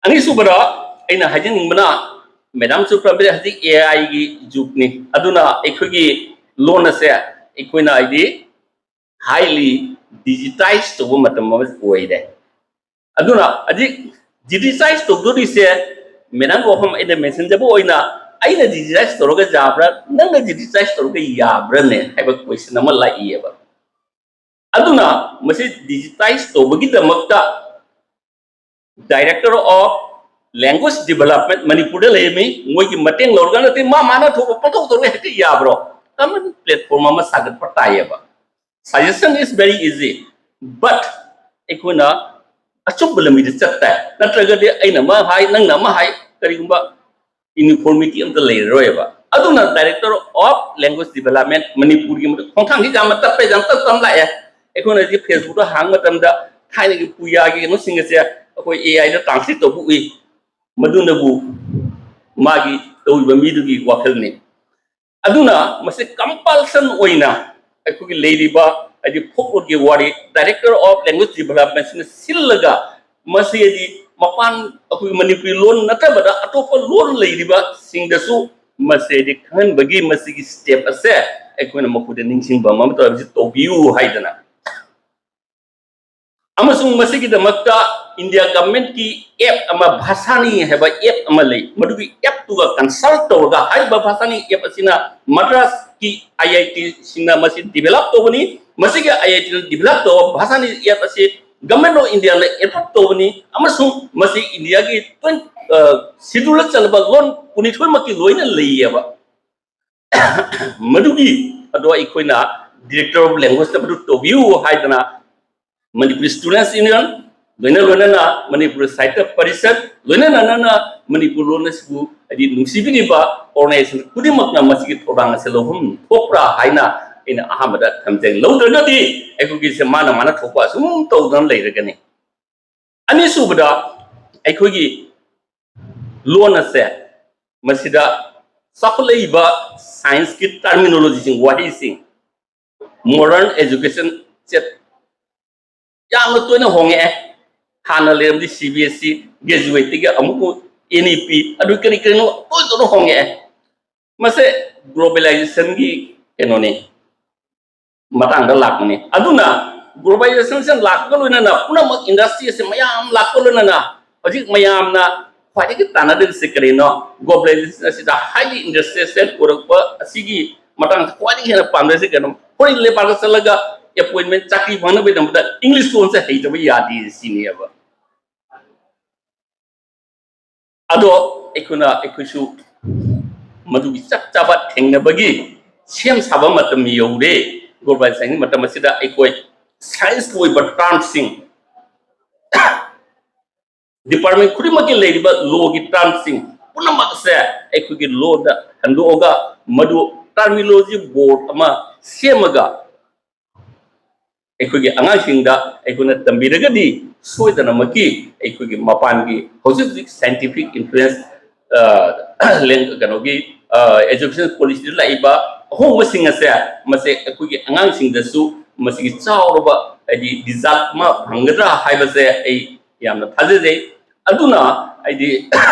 ꯑꯅꯤꯁꯨꯕꯗ ꯑꯩꯅ ꯍꯥꯏꯖꯅꯤꯡꯕꯅ, madam ꯁꯨ ꯄꯟꯕꯤꯔꯦ, ꯍꯧꯖꯤꯛ A I ꯒꯤ ꯖꯨꯒꯅꯤ, ꯑꯗꯨꯅ ꯑꯩꯈꯣꯏꯒꯤ ꯂꯣꯟ ꯑꯁꯦ ꯑꯩꯈꯣꯏꯅ ꯍꯥꯏꯗꯤ highly digitize ꯇꯧꯕ ꯃꯇꯝ ꯑꯃ ꯑꯣꯏꯔꯦ꯫ ꯑꯗꯨꯅ ꯍꯧꯖꯤꯛ digitize ꯇꯧꯗꯣꯔꯤꯁꯦ madam ꯒꯤ ꯋꯥꯐꯝ ꯑꯩꯅ mention ꯖꯕ ꯑꯣꯏꯅ ꯑꯩꯅ digitize ꯇꯧꯔꯒ ꯌꯥꯕ꯭ꯔꯥ, ꯅꯪꯅ digitize ꯇꯧꯔꯒ ꯌꯥꯕ꯭ꯔꯥꯅꯦ ꯍꯥꯏꯕ question ꯑꯃ ꯂꯥꯛꯏꯌꯦꯕ꯫ ꯑꯗꯨꯅ ꯃꯁꯤ digitize ꯇꯧꯕꯒꯤꯗꯃꯛꯇ Director of Language Development ꯃꯅꯤꯄꯨꯔꯗ ꯂꯩꯔꯝꯃꯤ, ꯃꯣꯏꯒꯤ ꯃꯇꯦꯡ ꯂꯧꯔꯒ ꯅꯠꯇꯦ, ꯃꯥ ꯃꯥꯅ ꯊꯣꯛꯄ ꯄꯪꯇꯧ ꯇꯧꯔꯒ ꯍꯦꯛꯇ ꯌꯥꯕ꯭ꯔꯣ? Common platform ꯑꯃ ꯁꯥꯒꯠꯄ ꯇꯥꯏꯌꯦꯕ꯫ Suggestion is very easy, but ꯑꯩꯈꯣꯏꯅ ꯑꯆꯨꯝꯕ ꯂꯝꯕꯤꯗ ꯆꯠ ꯇꯥꯏ, ꯅꯠꯇ꯭ꯔꯒꯗꯤ ꯑꯩꯅ ꯑꯃ ꯍꯥꯏ, ꯅꯪꯅ ꯑꯃ ꯍꯥꯏ, ꯀꯔꯤꯒꯨꯝꯕ uniformity ꯑꯝꯇ ꯂꯩꯔꯔꯣꯏꯕ꯫ ꯑꯗꯨꯅ Director of Language Development ꯃꯅꯤꯄꯨꯔꯒꯤ ꯈꯣꯡꯊꯥꯡꯁꯤ ꯌꯥꯝꯅ ꯇꯞꯄꯦ, ꯌꯥꯝ ꯇꯞ ꯇꯞꯅ ꯂꯥꯛꯑꯦ꯫ ꯑꯩꯈꯣꯏꯅ ꯍꯧꯖꯤꯛ Facebook ꯇ ꯍꯥꯡꯕ ꯃꯇꯝꯗ ꯊꯥꯏꯅꯒꯤ ꯄꯨꯌꯥꯒꯤ ꯀꯩꯅꯣꯁꯤꯡ ꯑꯁꯦ ꯑꯩꯈꯣꯏ A I ꯗ translate ꯇꯧꯕ ꯎꯏ, ꯃꯗꯨꯅꯕꯨ ꯃꯥꯒꯤ ꯇꯧꯔꯤꯕ ꯃꯤꯗꯨꯒꯤ ꯋꯥꯈꯜꯅꯤ꯫ ꯑꯗꯨꯅ ꯃꯁꯤ compulsion ꯑꯣꯏꯅ ꯑꯩꯈꯣꯏꯒꯤ ꯂꯩꯔꯤꯕ ꯍꯥꯏꯗꯤ folklore ꯒꯤ ꯋꯥꯔꯤ Director of Language Development ꯁꯤꯅ ꯁꯤꯜꯂꯒ ꯃꯁꯤ ꯍꯥꯏꯗꯤ ꯃꯄꯥꯟ, ꯑꯩꯈꯣꯏ ꯃꯅꯤꯄꯨꯔꯤ ꯂꯣꯟ ꯅꯠꯇꯕꯗ ꯑꯇꯣꯞꯄ ꯂꯣꯟ ꯂꯩꯔꯤꯕꯁꯤꯡꯗꯁꯨ ꯃꯁꯤꯗꯤ ꯈꯪꯍꯟꯕꯒꯤ ꯃꯁꯤꯒꯤ step ꯑꯁꯦ ꯑꯩꯈꯣꯏꯅ ꯃꯈꯣꯏꯗ ꯅꯤꯡꯁꯤꯡꯕ ꯑꯃ ꯇꯧꯔꯤꯕꯁꯤ ꯇꯧꯕꯤꯌꯨ ꯍꯥꯏꯗꯅ꯫ ꯑꯃꯁꯨꯡ ꯃꯁꯤꯒꯤꯗꯃꯛꯇ ꯏꯟꯗꯤꯌꯥ ꯒꯚꯔꯟꯃꯦꯟꯠꯀꯤ app ꯑꯃ, ꯚꯥꯁꯥꯅꯤ ꯍꯥꯏꯕ app ꯑꯃ ꯂꯩ꯫ ꯃꯗꯨꯒꯤ app ꯇꯨꯒ consult ꯇꯧꯔꯒ ꯍꯥꯏꯔꯤꯕ ꯚꯥꯁꯥꯅꯤ app ꯑꯁꯤꯅ ꯃꯗ꯭ꯔꯥꯁꯀꯤ IIT ꯁꯤꯡꯅ ꯃꯁꯤ develop ꯇꯧꯕꯅꯤ꯫ ꯃꯁꯤꯒꯤ IIT ꯅ develop ꯇꯧꯕ ꯚꯥꯁꯥꯅꯤ app ꯑꯁꯤ Government of India ꯅ approve ꯇꯧꯕꯅꯤ ꯑꯃꯁꯨꯡ ꯃꯁꯤ ꯏꯟꯗꯤꯌꯥꯒꯤ twenty, ꯑ, schedule ꯆꯜꯂꯕ ꯂꯣꯟ ꯀꯨꯟꯅꯤꯊꯣꯏꯃꯛꯀꯤ ꯂꯣꯏꯅ ꯂꯩꯌꯦꯕ꯫ ꯃꯗꯨꯒꯤ ꯑꯗꯣ ꯑꯩꯈꯣꯏꯅ Director of Language ꯇ ꯃꯗꯨ ꯇꯧꯕꯤꯌꯨ ꯍꯥꯏꯗꯅ ꯃꯅꯤꯄꯨꯔ Students Union, ꯂꯣꯏꯅ ꯂꯣꯏꯅꯅ ꯃꯅꯤꯄꯨꯔ ꯁꯥꯍꯤꯇ꯭ꯌ ꯄꯔꯤꯁꯠ, ꯂꯣꯏꯅ ꯂꯣꯏꯅꯅ ꯃꯅꯤꯄꯨꯔ ꯂꯣꯟ ꯑꯁꯤꯕꯨ ꯍꯥꯏꯗꯤ ꯅꯨꯡꯁꯤꯕꯤꯔꯤꯕ organization ꯈꯨꯗꯤꯡꯃꯛꯅ ꯃꯁꯤꯒꯤ ꯊꯧꯗꯥꯡ ꯑꯁꯤ ꯂꯧꯐꯝ ꯊꯣꯛꯄ꯭ꯔꯥ ꯍꯥꯏꯅ ꯑꯩꯅ ꯑꯍꯥꯟꯕꯗ ꯊꯝꯖꯒꯦ꯫ ꯂꯧꯗ꯭ꯔꯒꯗꯤ ꯑꯩꯈꯣꯏꯒꯤꯁꯦ ꯃꯥꯅ ꯃꯥꯅ ꯊꯣꯛꯄ ꯑꯁꯨꯝ ꯇꯧꯗꯨꯅ ꯂꯩꯔꯒꯅꯤ꯫ ꯑꯅꯤꯁꯨꯕꯗ, ꯑꯩꯈꯣꯏꯒꯤ ꯂꯣꯟ ꯑꯁꯦ ꯃꯁꯤꯗ ꯆꯥꯎꯈꯠꯂꯛꯏꯕ science ꯀꯤ terminology ꯁꯤꯡ, ꯋꯥꯍꯩꯁꯤꯡ, modern education ꯁꯦ ꯌꯥꯝꯅ ꯇꯣꯏꯅ ꯍꯣꯡꯉꯛꯑꯦ꯫ ꯍꯥꯟꯅ ꯂꯩꯔꯝꯗꯤ CBSE, graduate ꯇꯒꯤ ꯑꯃꯨꯛ NEP, ꯑꯗꯨ ꯀꯔꯤ ꯀꯔꯤꯅꯣ ꯇꯣꯏ ꯇꯣꯏꯅ ꯍꯣꯡꯉꯛꯑꯦ꯫ ꯃꯁꯦ globalization ꯒꯤ ꯀꯩꯅꯣꯅꯤ, ꯃꯇꯥꯡꯗ ꯂꯥꯛꯄꯅꯤ꯫ ꯑꯗꯨꯅ globalization ꯁꯦ ꯂꯥꯛꯄꯒ ꯂꯣꯏꯅꯅ ꯄꯨꯝꯅꯃꯛ industry ꯑꯁꯦ ꯃꯌꯥꯝ ꯂꯥꯛꯄ ꯂꯣꯏꯅꯅ ꯍꯧꯖꯤꯛ ꯃꯌꯥꯝꯅ ꯈ꯭ꯋꯥꯏꯗꯒꯤ ꯇꯥꯟꯅꯗꯣꯏꯁꯦ ꯀꯔꯤꯅꯣ? Globalization ꯑꯁꯤꯗ highly industrialized ꯁꯦ ꯄꯨꯔꯛꯄ ꯑꯁꯤꯒꯤ ꯃꯇꯥꯡꯗ ꯈ꯭ꯋꯥꯏꯗꯒꯤ ꯍꯦꯟꯅ ꯄꯥꯝꯅꯔꯤꯁꯦ ꯀꯩꯅꯣ? Foreign ꯂꯩꯕꯥꯛꯇ ꯆꯠꯂꯒ appointment, ꯆꯥꯀ꯭ꯔꯤ ꯐꯪꯅꯕꯒꯤꯗꯃꯛꯇ English ꯂꯣꯟꯁꯦ ꯍꯩꯇꯕ ꯌꯥꯗꯦ ꯁꯤꯅꯦꯕ꯫ ꯑꯗꯣ ꯑꯩꯈꯣꯏꯅ, ꯑꯩꯈꯣꯏꯁꯨ ꯃꯗꯨꯒꯤ ꯆꯞ ꯆꯥꯕ ꯊꯦꯡꯅꯕꯒꯤ ꯁꯦꯝ ꯁꯥꯕ ꯃꯇꯝ ꯌꯧꯔꯦ꯫ Globalization ꯒꯤ ꯃꯇꯝ ꯑꯁꯤꯗ ꯑꯩꯈꯣꯏ science ꯀꯤ ꯑꯣꯏꯕ term ꯁꯤꯡ, department ꯈꯨꯗꯤꯡꯃꯛꯀꯤ ꯂꯩꯔꯤꯕ law ꯒꯤ term ꯁꯤꯡ ꯄꯨꯝꯅꯃꯛꯁꯦ ꯑꯩꯈꯣꯏꯒꯤ ꯂꯣꯟꯗ ꯍꯟꯗꯣꯛꯑꯒ ꯃꯗꯨ terminology board ꯑꯃ ꯁꯦꯝꯃꯒ ꯑꯩꯈꯣꯏꯒꯤ ꯑꯉꯥꯡꯁꯤꯡꯗ ꯑꯩꯈꯣꯏꯅ ꯇꯝꯕꯤꯔꯒꯗꯤ ꯁꯣꯏꯗꯅꯃꯛꯀꯤ ꯑꯩꯈꯣꯏꯒꯤ ꯃꯄꯥꯟꯒꯤ ꯍꯧꯖꯤꯛ ꯍꯧꯖꯤꯛ scientific influence, ꯑ, ꯂꯦꯡ-, ꯀꯩꯅꯣꯒꯤ, ꯑ, education policy ꯗ ꯂꯥꯛꯏꯕ ꯑꯍꯣꯡꯕꯁꯤꯡ ꯑꯁꯦ ꯃꯁꯦ ꯑꯩꯈꯣꯏꯒꯤ ꯑꯉꯥꯡꯁꯤꯡꯗꯁꯨ ꯃꯁꯤꯒꯤ ꯆꯥꯎꯔꯕ ꯍꯥꯏꯗꯤ result ꯑꯃ ꯐꯪꯒꯗ꯭ꯔꯥ ꯍꯥꯏꯕꯁꯦ ꯑꯩ ꯌꯥꯝꯅ ꯊꯥꯖꯖꯩ꯫ ꯑꯗꯨꯅ ꯑꯩꯗꯤ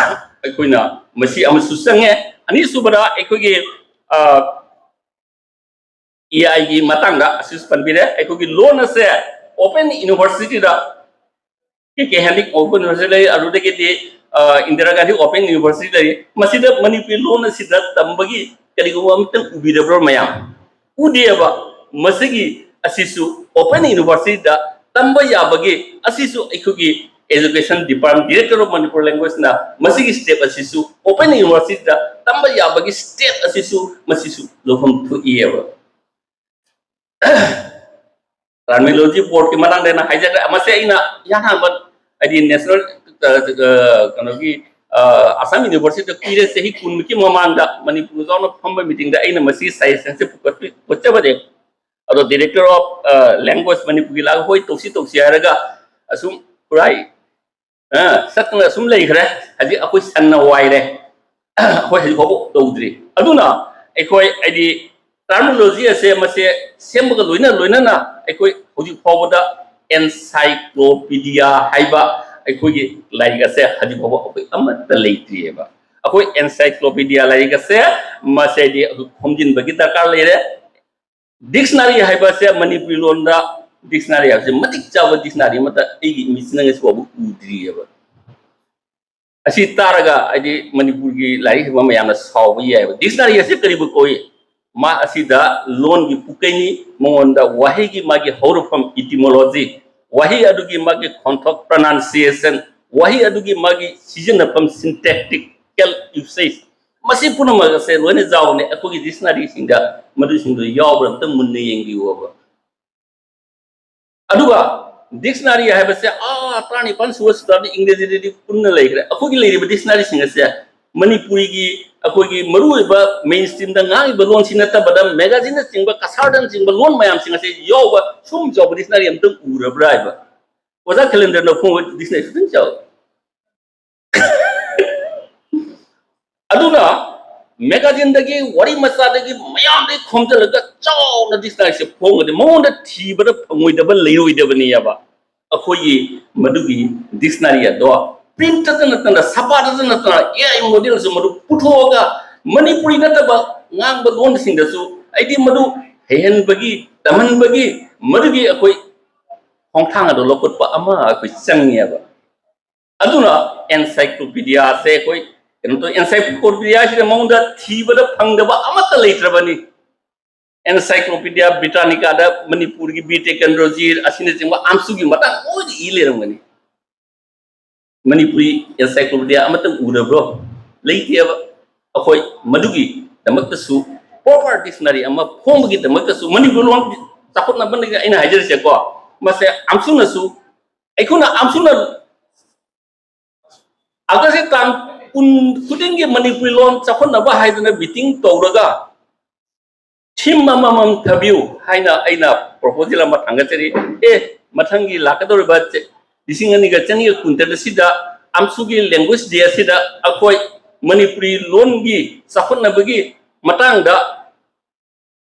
ꯑꯩꯈꯣꯏꯅ ꯃꯁꯤ ꯑꯃꯁꯨ ꯆꯪꯉꯦ꯫ ꯑꯅꯤꯁꯨꯕꯗ ꯑꯩꯈꯣꯏꯒꯤ ꯑꯦ ꯑꯥꯏꯒꯤ ꯃꯇꯥꯡꯗ ꯑꯁꯤꯁꯨ ꯄꯟꯕꯤꯔꯦ꯫ ꯑꯩꯈꯣꯏꯒꯤ ꯂꯣꯟ ꯑꯁꯦ ꯑꯣꯄꯟ ꯌꯨꯅꯤꯚꯔꯁꯤꯇꯤꯗ, ꯀꯦ ꯀꯦ ꯍꯦꯟꯗꯤꯛ ꯑꯣꯄꯟ ꯌꯨꯅꯤꯚꯔꯁꯤꯇꯤ ꯂꯩ, ꯑꯗꯨꯗꯒꯤꯗꯤ ꯏꯟꯗꯤꯔꯥ ꯒꯥꯟꯙꯤ ꯑꯣꯄꯟ ꯌꯨꯅꯤꯚꯔꯁꯤꯇꯤ ꯂꯩ꯫ ꯃꯁꯤꯗ ꯃꯅꯤꯄꯨꯔꯤ ꯂꯣꯟ ꯑꯁꯤꯗ ꯇꯝꯕꯒꯤ ꯀꯔꯤꯒꯨꯝꯕ ꯑꯃꯇꯪ ꯎꯕꯤꯔꯕ꯭ꯔꯣ ꯃꯌꯥꯝ? ꯎꯗꯦꯕ꯫ ꯃꯁꯤꯒꯤ ꯑꯁꯤꯁꯨ ꯑꯣꯄꯟ ꯌꯨꯅꯤꯚꯔꯁꯤꯇꯤꯗ ꯇꯝꯕ ꯌꯥꯕꯒꯤ, ꯑꯁꯤꯁꯨ ꯑꯩꯈꯣꯏꯒꯤ education department, director of Manipur language ꯅ ꯃꯁꯤꯒꯤ step ꯑꯁꯤꯁꯨ, open university ꯗ ꯇꯝꯕ ꯌꯥꯕꯒꯤ step ꯑꯁꯤꯁꯨ, ꯃꯁꯤꯁꯨ ꯂꯧꯐꯝ ꯊꯣꯛꯏꯑꯕ꯫ Terminology board ꯀꯤ ꯃꯇꯥꯡꯗ ꯑꯩꯅ ꯍꯥꯏꯖꯈ꯭ꯔꯦ꯫ ꯃꯁꯤ ꯑꯩꯅ ꯏꯍꯥꯟ ꯍꯥꯟꯕ, ꯍꯥꯏꯗꯤ national, ꯑ, ꯑ, ꯀꯩꯅꯣꯒꯤ, ꯑ, ꯑꯁꯥꯝ ꯌꯨꯅꯤꯚꯔꯁꯤꯇꯤꯗ ꯀꯨꯏꯔꯦ, ꯆꯍꯤ ꯀꯨꯟꯃꯨꯛꯀꯤ ꯃꯃꯥꯡꯗ ꯃꯅꯤꯄꯨꯔ ꯆꯥꯎꯅ ꯐꯝꯕ meeting ꯗ ꯑꯩꯅ ꯃꯁꯤ suggestion ꯁꯦ ꯄꯨꯈꯠꯄꯤ-, ꯄꯨꯈꯠꯆꯕꯅꯦ꯫ ꯑꯗꯣ director of, ꯑ, language ꯃꯅꯤꯄꯨꯔꯒꯤ ꯂꯥꯛꯑꯒ, "ꯍꯣꯏ, ꯇꯧꯁꯤ, ꯇꯧꯁꯤ" ꯍꯥꯏꯔꯒ ꯑꯁꯨꯝ ꯈꯨꯔꯥꯏ, ꯑ, ꯆꯠꯇꯅ ꯑꯁꯨꯝ ꯂꯩꯈ꯭ꯔꯦ꯫ ꯍꯧꯖꯤꯛ ꯑꯩꯈꯣꯏ ꯁꯟꯅ ꯋꯥꯏꯔꯦ꯫ ꯑꯩꯈꯣꯏ ꯍꯧꯖꯤꯛ ꯐꯥꯎꯕ ꯇꯧꯗ꯭ꯔꯤ꯫ ꯑꯗꯨꯅ ꯑꯩꯈꯣꯏ, ꯍꯥꯏꯗꯤ, terminology ꯑꯁꯦ ꯃꯁꯦ ꯁꯦꯝꯕꯒ ꯂꯣꯏꯅ ꯂꯣꯏꯅꯅ ꯑꯩꯈꯣꯏ ꯍꯧꯖꯤꯛ ꯐꯥꯎꯕꯗ encyclopedia ꯍꯥꯏꯕ ꯑꯩꯈꯣꯏꯒꯤ ꯂꯥꯏꯔꯤꯛ ꯑꯁꯦ ꯍꯧꯖꯤꯛ ꯐꯥꯎꯕ ꯑꯩꯈꯣꯏ ꯑꯃꯠꯇ ꯂꯩꯇ꯭ꯔꯤꯑꯕ꯫ ꯑꯩꯈꯣꯏ encyclopedia ꯂꯥꯏꯔꯤꯛ ꯑꯁꯦ ꯃꯁꯦꯗꯤ ꯑꯩꯈꯣꯏ ꯈꯣꯝꯖꯤꯟꯕꯒꯤ ꯗꯔꯀꯥꯔ ꯂꯩꯔꯦ꯫ Dictionary ꯍꯥꯏꯕꯁꯦ ꯃꯅꯤꯄꯨꯔꯤ ꯂꯣꯟꯗ dictionary ꯍꯥꯏꯕꯁꯦ ꯃꯇꯤꯛ ꯆꯥꯕ dictionary ꯑꯃꯠꯇ ꯑꯩꯒꯤ ꯏꯃꯤꯠꯁꯤꯅ ꯉꯁꯤ ꯐꯥꯎꯕ ꯎꯗ꯭ꯔꯤꯑꯕ꯫ ꯑꯁꯤ ꯇꯥꯔꯒ ꯍꯥꯏꯗꯤ ꯃꯅꯤꯄꯨꯔꯒꯤ ꯂꯥꯏꯔꯤꯛ ꯍꯩꯕ ꯃꯌꯥꯝꯅ ꯁꯥꯎꯕ ꯌꯥꯏꯑꯕ꯫ Dictionary ꯑꯁꯤ ꯀꯔꯤꯕꯨ ꯀꯧꯏ? ꯃꯥ ꯑꯁꯤꯗ ꯂꯣꯟꯒꯤ ꯄꯨꯀꯩꯅꯤ, ꯃꯉꯣꯟꯗ ꯋꯥꯍꯩꯒꯤ ꯃꯥꯒꯤ ꯍꯧꯔꯛꯐꯝ, etymology, ꯋꯥꯍꯩ ꯑꯗꯨꯒꯤ ꯃꯥꯒꯤ ꯈꯣꯟꯊꯣꯛ, pronunciation, ꯋꯥꯍꯩ ꯑꯗꯨꯒꯤ ꯃꯥꯒꯤ ꯁꯤꯖꯤꯟꯅꯐꯝ, syntactical usage, ꯃꯁꯤ ꯄꯨꯝꯅꯃꯛ ꯑꯁꯦ ꯂꯣꯏꯅ ꯌꯥꯎꯕꯅꯦ꯫ ꯑꯩꯈꯣꯏꯒꯤ dictionaryꯁꯤꯡꯗ ꯃꯗꯨꯁꯤꯡꯗꯣ ꯌꯥꯎꯕ꯭ꯔꯥ ꯑꯝꯇ ꯃꯨꯟꯅ ꯌꯦꯡꯕꯤꯌꯨꯕ꯫ ꯑꯗꯨꯒ dictionary ꯍꯥꯏꯕꯁꯦ, ꯑꯥ, ꯇꯔꯥꯅꯤꯄꯥꯟ ꯁꯨꯕ ꯁꯇꯥꯕꯗ ꯏꯪꯒ꯭ꯔꯦꯖꯤꯗꯗꯤ ꯄꯨꯟꯅ ꯂꯩꯈ꯭ꯔꯦ꯫ ꯑꯩꯈꯣꯏꯒꯤ ꯂꯩꯔꯤꯕ dictionaryꯁꯤꯡ ꯑꯁꯦ ꯃꯅꯤꯄꯨꯔꯤꯒꯤ ꯑꯩꯈꯣꯏꯒꯤ ꯃꯔꯨꯑꯣꯏꯕ main streamꯗ ꯉꯥꯡꯉꯤꯕ ꯂꯣꯟꯁꯤ ꯅꯠꯇꯕꯗ magazineꯅꯆꯤꯡꯕ, ꯀꯁꯥꯔꯗꯅꯆꯤꯡꯕ ꯂꯣꯟ ꯃꯌꯥꯝꯁꯤꯡ ꯑꯁꯦ ꯌꯥꯎꯕ ꯁꯨꯝ ꯆꯥꯎꯕ dictionary ꯑꯝꯇꯪ ꯎꯔꯕ꯭ꯔꯥ ꯍꯥꯏꯕ? ꯑꯣꯖꯥ ꯈꯦꯂꯦꯟꯗ꯭ꯔꯅ ꯐꯣꯡꯕ dictionary ꯈꯤꯇꯪ ꯆꯥꯎ꯫ ꯑꯗꯨꯅ magazineꯗꯒꯤ, ꯋꯥꯔꯤ ꯃꯆꯥꯗꯒꯤ, ꯃꯌꯥꯝꯗꯒꯤ ꯈꯣꯝꯖꯤꯜꯂꯒ ꯆꯥꯎꯅ dictionaryꯁꯦ ꯐꯣꯡꯉꯗꯤ ꯃꯉꯣꯟꯗ ꯊꯤꯕꯗ ꯐꯪꯉꯣꯏꯗꯕ ꯂꯩꯔꯣꯏꯗꯕꯅꯦꯕ꯫ ꯑꯩꯈꯣꯏꯒꯤ ꯃꯗꯨꯒꯤ dictionary ꯑꯗꯣ ꯄ꯭ꯔꯤꯟꯠꯇꯇ ꯅꯠꯇꯅ, ꯁꯄꯥꯗꯇ ꯅꯠꯇꯅ, ꯑꯦ ꯑꯥꯏ ꯃꯣꯗꯦꯜꯁꯨ ꯃꯗꯨ ꯄꯨꯊꯣꯛꯑꯒ ꯃꯅꯤꯄꯨꯔꯤ ꯅꯠꯇꯕ ꯉꯥꯡꯕ ꯂꯣꯟꯁꯤꯡꯗꯁꯨ ꯑꯩꯗꯤ ꯃꯗꯨ ꯍꯩꯍꯟꯕꯒꯤ, ꯇꯝꯍꯟꯕꯒꯤ, ꯃꯗꯨꯒꯤ ꯑꯩꯈꯣꯏ ꯈꯣꯡꯊꯥꯡ ꯑꯗꯨ ꯂꯧꯈꯠꯄ ꯑꯃ ꯑꯩꯈꯣꯏ ꯆꯪꯉꯦꯕ꯫ ꯑꯗꯨꯅ ꯑꯦꯟꯁꯥꯏꯀ꯭ꯂꯣꯄꯤꯗꯤꯌꯥꯁꯦ ꯑꯩꯈꯣꯏ ꯀꯩꯅꯣ ꯇꯧ, ꯑꯦꯟꯁꯥꯏꯀ꯭ꯂꯣꯄꯤꯗꯤꯌꯥꯁꯤꯗ ꯃꯉꯣꯟꯗ ꯊꯤꯕꯗ ꯐꯪꯗꯕ ꯑꯃꯠꯇ ꯂꯩꯇ꯭ꯔꯕꯅꯤ꯫ ꯑꯦꯟꯁꯥꯏꯀ꯭ꯂꯣꯄꯤꯗꯤꯌꯥ ꯕ꯭ꯔꯤꯇꯥꯅꯤꯀꯥꯗ ꯃꯅꯤꯄꯨꯔꯒꯤ ꯕꯤꯔ ꯇꯤꯀꯦꯟꯗ꯭ꯔꯖꯤꯠ ꯑꯁꯤꯅꯆꯤꯡꯕ ꯑꯝꯁꯨꯒꯤ ꯃꯇꯥꯡ ꯂꯣꯏꯅ ꯏ ꯂꯩꯔꯝꯒꯅꯤ꯫ ꯃꯅꯤꯄꯨꯔꯤ ꯑꯦꯟꯁꯥꯏꯀ꯭ꯂꯣꯄꯤꯗꯤꯌꯥ ꯑꯃꯠꯇ ꯎꯔꯕ꯭ꯔꯣ? ꯂꯩꯇꯦꯕ꯫ ꯑꯩꯈꯣꯏ ꯃꯗꯨꯒꯤꯗꯃꯛꯇꯁꯨ ꯄ꯭ꯔꯣꯄꯔ ꯗꯤꯛꯁꯅꯔꯤ ꯑꯃ ꯐꯣꯡꯕꯒꯤꯗꯃꯛꯇꯁꯨ ꯃꯅꯤꯄꯨꯔ ꯂꯣꯟ ꯆꯥꯎꯈꯠꯅꯕꯅꯤꯅ ꯑꯩꯅ ꯍꯥꯏꯖꯔꯤꯁꯦꯀꯣ, ꯃꯁꯦ ꯑꯝꯁꯨꯅꯁꯨ, ꯑꯩꯈꯣꯏꯅ ꯑꯝꯁꯨꯅ ꯑꯥꯒꯁꯀꯤ ꯇꯥꯡ ꯀꯨꯟ ꯈꯨꯗꯤꯡꯒꯤ ꯃꯅꯤꯄꯨꯔꯤ ꯂꯣꯟ ꯆꯥꯎꯈꯠꯅꯕ ꯍꯥꯏꯗꯅ ꯃꯤꯇꯤꯡ ꯇꯧꯔꯒ ꯊꯤꯝ ꯑꯃꯃꯝ ꯊꯝꯕꯤꯌꯨ ꯍꯥꯏꯅ ꯑꯩꯅ ꯄ꯭ꯔꯣꯄꯣꯖꯦꯜ ꯑꯃ ꯊꯥꯡꯒꯠꯆꯔꯤ꯫ ꯑꯦ, ꯃꯊꯪꯒꯤ ꯂꯥꯛꯀꯗꯧꯔꯤꯕ ꯆ-, ꯂꯤꯁꯤꯡ ꯑꯅꯤꯒ ꯆꯅꯤꯒ ꯀꯨꯟꯇꯔꯦꯠ ꯑꯁꯤꯗ ꯑꯝꯁꯨꯒꯤ ꯂꯦꯡꯒ꯭ꯋꯦꯖ ꯗꯦ ꯑꯁꯤꯗ ꯑꯩꯈꯣꯏ ꯃꯅꯤꯄꯨꯔꯤ ꯂꯣꯟꯒꯤ ꯆꯥꯎꯈꯠꯅꯕꯒꯤ ꯃꯇꯥꯡꯗ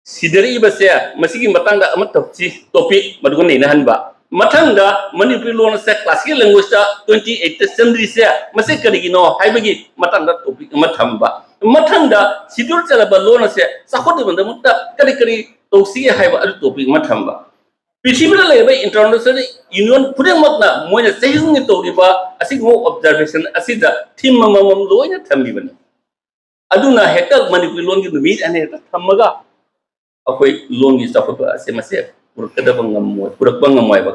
ꯁꯤꯗꯔꯛꯏꯕꯁꯦ, ꯃꯁꯤꯒꯤ ꯃꯇꯥꯡꯗ ꯑꯃ ꯇꯧꯁꯤ, ꯇꯣꯄꯤꯛ ꯃꯗꯨꯒ ꯅꯩꯅꯍꯟꯕ꯫ ꯃꯊꯪꯗ ꯃꯅꯤꯄꯨꯔꯤ ꯂꯣꯟ ꯑꯁꯦ ꯀ꯭ꯂꯥꯁꯤꯀꯦꯜ ꯂꯦꯡꯒ꯭ꯋꯦꯖꯇ ꯇ꯭ꯋꯦꯟꯇꯤ ꯑꯩꯠꯇ ꯆꯟꯗ꯭ꯔꯤꯁꯦ ꯃꯁꯤ ꯀꯔꯤꯒꯤꯅꯣ ꯍꯥꯏꯕꯒꯤ ꯃꯇꯥꯡꯗ ꯇꯣꯄꯤꯛ ꯑꯃ ꯊꯝꯕ꯫ ꯃꯊꯪꯗ ꯁꯤꯗꯨꯜ ꯆꯜꯂꯕ ꯂꯣꯟ ꯑꯁꯦ ꯆꯥꯎꯈꯠꯅꯕꯒꯤꯗꯃꯛꯇ ꯀꯔꯤ ꯀꯔꯤ ꯇꯧꯁꯤꯒꯦ ꯍꯥꯏꯕ ꯑꯗꯨ ꯇꯣꯄꯤꯛ ꯑꯃ ꯊꯝꯕ꯫ ꯄ꯭ꯔꯤꯊꯤꯕꯤꯗ ꯂꯩꯔꯤꯕ ꯏꯟꯇꯔꯅꯦꯁꯅꯦꯜ ꯌꯨꯅꯤꯌꯟ ꯈꯨꯗꯤꯡꯃꯛꯅ ꯃꯣꯏꯅ ꯆꯍꯤ ꯈꯨꯗꯤꯡꯒꯤ ꯇꯧꯔꯤꯕ ꯑꯁꯤꯒꯨꯝꯕ ꯑꯣꯕꯖꯥꯔꯕꯦꯁꯟ ꯑꯁꯤꯗ ꯊꯤꯝ ꯑꯃꯃꯝ ꯂꯣꯏꯅ ꯊꯝꯕꯤꯕꯅꯤ꯫ ꯑꯗꯨꯅ ꯍꯦꯛꯇ ꯃꯅꯤꯄꯨꯔꯤ ꯂꯣꯟꯒꯤ ꯅꯨꯃꯤꯠ ꯑꯅꯤ ꯍꯦꯛꯇ ꯊꯝꯃꯒ ꯑꯩꯈꯣꯏ ꯂꯣꯟꯒꯤ ꯆꯥꯎꯈꯠꯄ ꯑꯁꯦ ꯃꯁꯦ ꯄꯨꯔꯛꯀꯗꯕ ꯉꯝꯃꯣꯏ, ꯄꯨꯔꯛꯄ ꯉꯝꯃꯣꯏꯕ꯫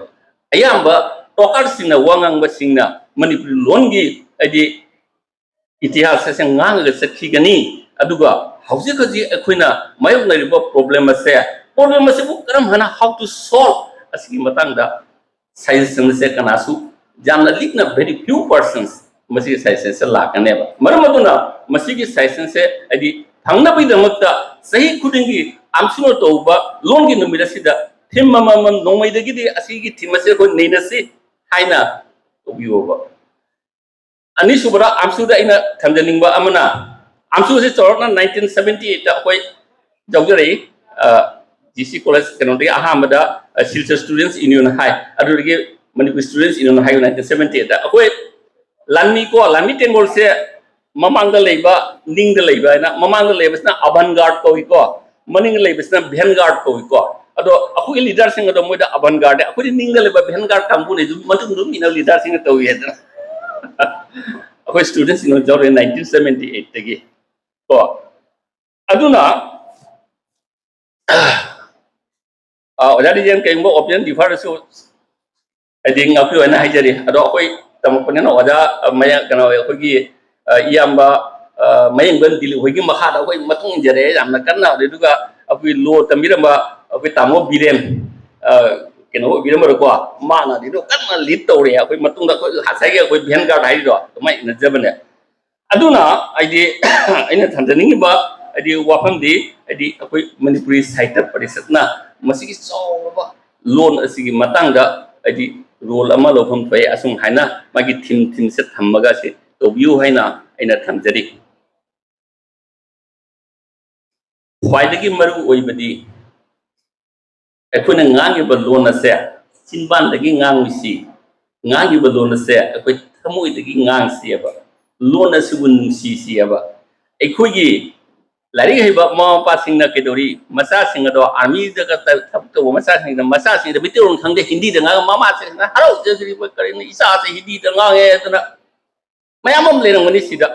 ꯑꯌꯥꯝꯕ ꯇꯣꯀꯥꯔꯁꯤꯡꯅ, ꯋꯥ ꯉꯥꯡꯕꯁꯤꯡꯅ ꯃꯅꯤꯄꯨꯔꯤ ꯂꯣꯟꯒꯤ, ꯍꯥꯏꯗꯤ, ꯏꯇꯤꯍꯥꯁ ꯑꯁꯦ ꯉꯥꯡꯉꯒ ꯆꯠꯈꯤꯒꯅꯤ꯫ ꯑꯗꯨꯒ ꯍꯧꯖꯤꯛ ꯍꯧꯖꯤꯛ ꯑꯩꯈꯣꯏꯅ ꯃꯥꯌꯣꯛꯅꯔꯤꯕ ꯄ꯭ꯔꯣꯕ꯭ꯂꯦꯝ ꯑꯁꯦ, ꯄ꯭ꯔꯣꯕ꯭ꯂꯦꯝ ꯑꯁꯤꯕꯨ ꯀꯔꯝ ꯍꯥꯏꯅ, how to solve, ꯑꯁꯤꯒꯤ ꯃꯇꯥꯡꯗ ꯁꯖꯦꯁꯟꯁꯦ ꯀꯅꯥꯁꯨ, ꯌꯥꯝꯅ ꯂꯤꯛꯅ, very few persons ꯃꯁꯤꯒꯤ ꯁꯖꯦꯁꯟꯁꯦ ꯂꯥꯛꯀꯅꯦꯕ꯫ ꯃꯔꯝ ꯑꯗꯨꯅ ꯃꯁꯤꯒꯤ ꯁꯖꯦꯁꯟꯁꯦ, ꯍꯥꯏꯗꯤ, ꯐꯪꯅꯕꯒꯤꯗꯃꯛꯇ ꯆꯍꯤ ꯈꯨꯗꯤꯡꯒꯤ ꯑꯝꯁꯨꯅ ꯇꯧꯕ ꯂꯣꯟꯒꯤ ꯅꯨꯃꯤꯠ ꯑꯁꯤꯗ ꯊꯤꯝ ꯑꯃꯃꯝ, ꯅꯣꯡꯃꯩꯗꯒꯤꯗꯤ ꯑꯁꯤꯒꯤ ꯊꯤꯝ ꯑꯁꯤ ꯑꯩꯈꯣꯏ ꯅꯩꯅꯁꯤ ꯍꯥꯏꯅ ꯇꯧꯕꯤꯌꯣꯕ꯫ ꯑꯅꯤꯁꯨꯕꯗ ꯑꯝꯁꯨꯗ ꯑꯩꯅ ꯊꯝꯖꯅꯤꯡꯕ ꯑꯃꯅ, ꯑꯝꯁꯨꯁꯤ ꯆꯥꯎꯔꯥꯛꯅ ꯅꯥꯏꯟꯇꯤꯟ ꯁꯕꯦꯟꯇꯤ ꯑꯩꯠꯇ ꯑꯩꯈꯣꯏ ꯌꯥꯎꯖꯔꯛꯏ꯫ ꯖꯤ ꯁꯤ ꯀꯣꯂꯦꯖ ꯀꯩꯅꯣꯗꯒꯤ ꯑꯍꯥꯟꯕꯗ, ꯑ, ꯁꯤꯜꯆꯔ ꯁ꯭ꯇꯨꯗꯦꯟꯠꯁ ꯌꯨꯅꯤꯌꯟ ꯍꯥꯏ, ꯑꯗꯨꯗꯒꯤ ꯃꯅꯤꯄꯨꯔ ꯁ꯭ꯇꯨꯗꯦꯟꯠꯁ ꯌꯨꯅꯤꯌꯟ ꯍꯥꯏ, ꯅꯥꯏꯟꯇꯤꯟ ꯁꯕꯦꯟꯇꯤ ꯑꯩꯠꯇ꯫ ꯑꯩꯈꯣꯏ ꯂꯥꯟꯃꯤ ꯀꯣ, ꯂꯥꯟꯃꯤ ꯇꯦꯡꯒꯣꯜꯁꯦ ꯃꯃꯥꯡꯗ ꯂꯩꯕ, ꯅꯤꯡꯗ ꯂꯩꯕ ꯍꯥꯏꯅ, ꯃꯃꯥꯡꯗ ꯂꯩꯕꯁꯤꯅ avant garde ꯀꯧꯏꯀꯣ, ꯃꯅꯤꯡꯗ ꯂꯩꯕꯁꯤꯅ vanguard ꯀꯧꯏꯀꯣ꯫ ꯑꯗꯣ ꯑꯩꯈꯣꯏꯒꯤ leaderꯁꯤꯡ ꯑꯗꯣ ꯃꯣꯏꯗ avant garde, ꯑꯩꯈꯣꯏꯗꯤ ꯅꯤꯡꯗ ꯂꯩꯕ vanguard ꯀꯥꯡꯕꯨꯅꯦ, ꯑꯗꯨꯝ ꯃꯇꯨꯡ ꯑꯗꯨꯝ ꯏꯟꯅ leaderꯁꯤꯡꯅ ꯇꯧꯏ ꯍꯥꯏꯗꯅ꯫ ꯑꯩꯈꯣꯏ studentsꯁꯤꯡꯅ ꯌꯥꯎꯔꯦ nineteen seventy eightꯇꯒꯤ ꯀꯣ꯫ ꯑꯗꯨꯅ ꯑ, ꯑꯣꯖꯥ ꯗꯤꯖꯦꯟ, ꯀꯩꯒꯨꯝꯕ opinion differꯗꯁꯨ ꯍꯥꯏꯗꯤ ꯉꯥꯛꯄꯤꯌꯨ ꯍꯥꯏꯅ ꯍꯥꯏꯖꯔꯤ꯫ ꯑꯗꯣ ꯑꯩꯈꯣꯏ ꯇꯝꯃꯛꯄꯅꯤꯅ ꯑꯣꯖꯥ, ꯑ, ꯃꯌꯥ-, ꯀꯩꯅꯣ, ꯑꯩꯈꯣꯏꯒꯤ, ꯑ, ꯏꯌꯥꯝꯕ, ꯑ, ꯃꯌꯦꯡꯕꯟ ꯗꯤꯂꯤꯞ ꯍꯣꯏꯒꯤ ꯃꯈꯥꯗ ꯑꯩꯈꯣꯏ ꯃꯇꯨꯡ ꯏꯟꯖꯔꯛꯑꯦ ꯌꯥꯝꯅ ꯀꯟꯅ꯫ ꯑꯗꯨꯗꯨꯒ ꯑꯩꯈꯣꯏ law ꯇꯝꯕꯤꯔꯝꯕ ꯑꯩꯈꯣꯏ ꯇꯥꯃꯣ ꯕꯤꯔꯦꯟ, ꯑ, ꯀꯩꯅꯣ ꯑꯣꯏꯕꯤꯔꯝꯕꯗꯣꯀꯣ, ꯃꯥꯅ ꯑꯗꯨꯗꯣ ꯀꯟꯅ lead ꯇꯧꯔꯦ꯫ ꯑꯩꯈꯣꯏ ꯃꯇꯨꯡꯗ ꯑꯩꯈꯣꯏ ꯉꯁꯥꯏꯒꯤ ꯑꯩꯈꯣꯏ vanguard ꯍꯥꯏꯔꯤꯗꯣ ꯑꯗꯨꯃꯥꯏꯅ ꯏꯟꯅꯖꯕꯅꯦ꯫ ꯑꯗꯨꯅ ꯍꯥꯏꯗꯤ ꯑꯩꯅ ꯊꯝꯖꯅꯤꯡꯉꯤꯕ ꯍꯥꯏꯗꯤ ꯋꯥꯐꯝꯗꯤ ꯍꯥꯏꯗꯤ ꯑꯩꯈꯣꯏ ꯃꯅꯤꯄꯨꯔꯤ ꯁꯥꯍꯤꯇ꯭ꯌ ꯄꯔꯤꯁꯠꯅ ꯃꯁꯤꯒꯤ ꯆꯥꯎꯔꯕ ꯂꯣꯟ ꯑꯁꯤꯒꯤ ꯃꯇꯥꯡꯗ ꯍꯥꯏꯗꯤ role ꯑꯃ ꯂꯧꯐꯝ ꯊꯣꯛꯑꯦ꯫ ꯑꯁꯨꯝ ꯍꯥꯏꯅ ꯃꯥꯒꯤ theme, themeꯁꯦ ꯊꯝꯃꯒ ꯁꯤ ꯇꯧꯕꯤꯌꯨ ꯍꯥꯏꯅ ꯑꯩꯅ ꯊꯝꯖꯔꯤ꯫ ꯈ꯭ꯋꯥꯏꯗꯒꯤ ꯃꯔꯨ ꯑꯣꯏꯕꯗꯤ ꯑꯩꯈꯣꯏꯅ ꯉꯥꯡꯉꯤꯕ ꯂꯣꯟ ꯑꯁꯦ ꯆꯤꯟꯕꯥꯟꯗꯒꯤ ꯉꯥꯡꯉꯨꯁꯤ, ꯉꯥꯡꯉꯤꯕ ꯂꯣꯟ ꯑꯁꯦ ꯑꯩꯈꯣꯏ ꯊꯃꯣꯏꯗꯒꯤ ꯉꯥꯡꯁꯤꯑꯕ, ꯂꯣꯟ ꯑꯁꯤꯕꯨ ꯅꯨꯡꯁꯤꯁꯤꯑꯕ꯫ ꯑꯩꯈꯣꯏꯒꯤ ꯂꯥꯏꯔꯤꯛ ꯍꯩꯕ ꯃꯃꯥ ꯃꯄꯥꯁꯤꯡꯅ ꯀꯩꯗꯧꯔꯤ, ꯃꯆꯥꯁꯤꯡ ꯑꯗꯣ armyꯗꯒ ꯊꯕꯛ ꯇꯧꯕ ꯃꯆꯥꯁꯤꯡꯗ, ꯃꯆꯥꯁꯤꯡꯗ ꯃꯩꯇꯩꯂꯣꯟ ꯈꯪꯗꯦ, ꯍꯤꯟꯗꯤꯗ ꯉꯥꯡꯉ ꯃꯃꯥꯁꯤꯡꯅ ꯍꯔꯥꯎꯖꯗ꯭ꯔꯤꯕ ꯀꯔꯤꯅꯣ, ꯏꯆꯥꯁꯦ ꯍꯤꯟꯗꯤꯗ ꯉꯥꯡꯉꯦ ꯑꯗꯨꯅ ꯃꯌꯥꯝ ꯑꯃ ꯂꯩꯔꯝꯒꯅꯤ ꯁꯤꯗ꯫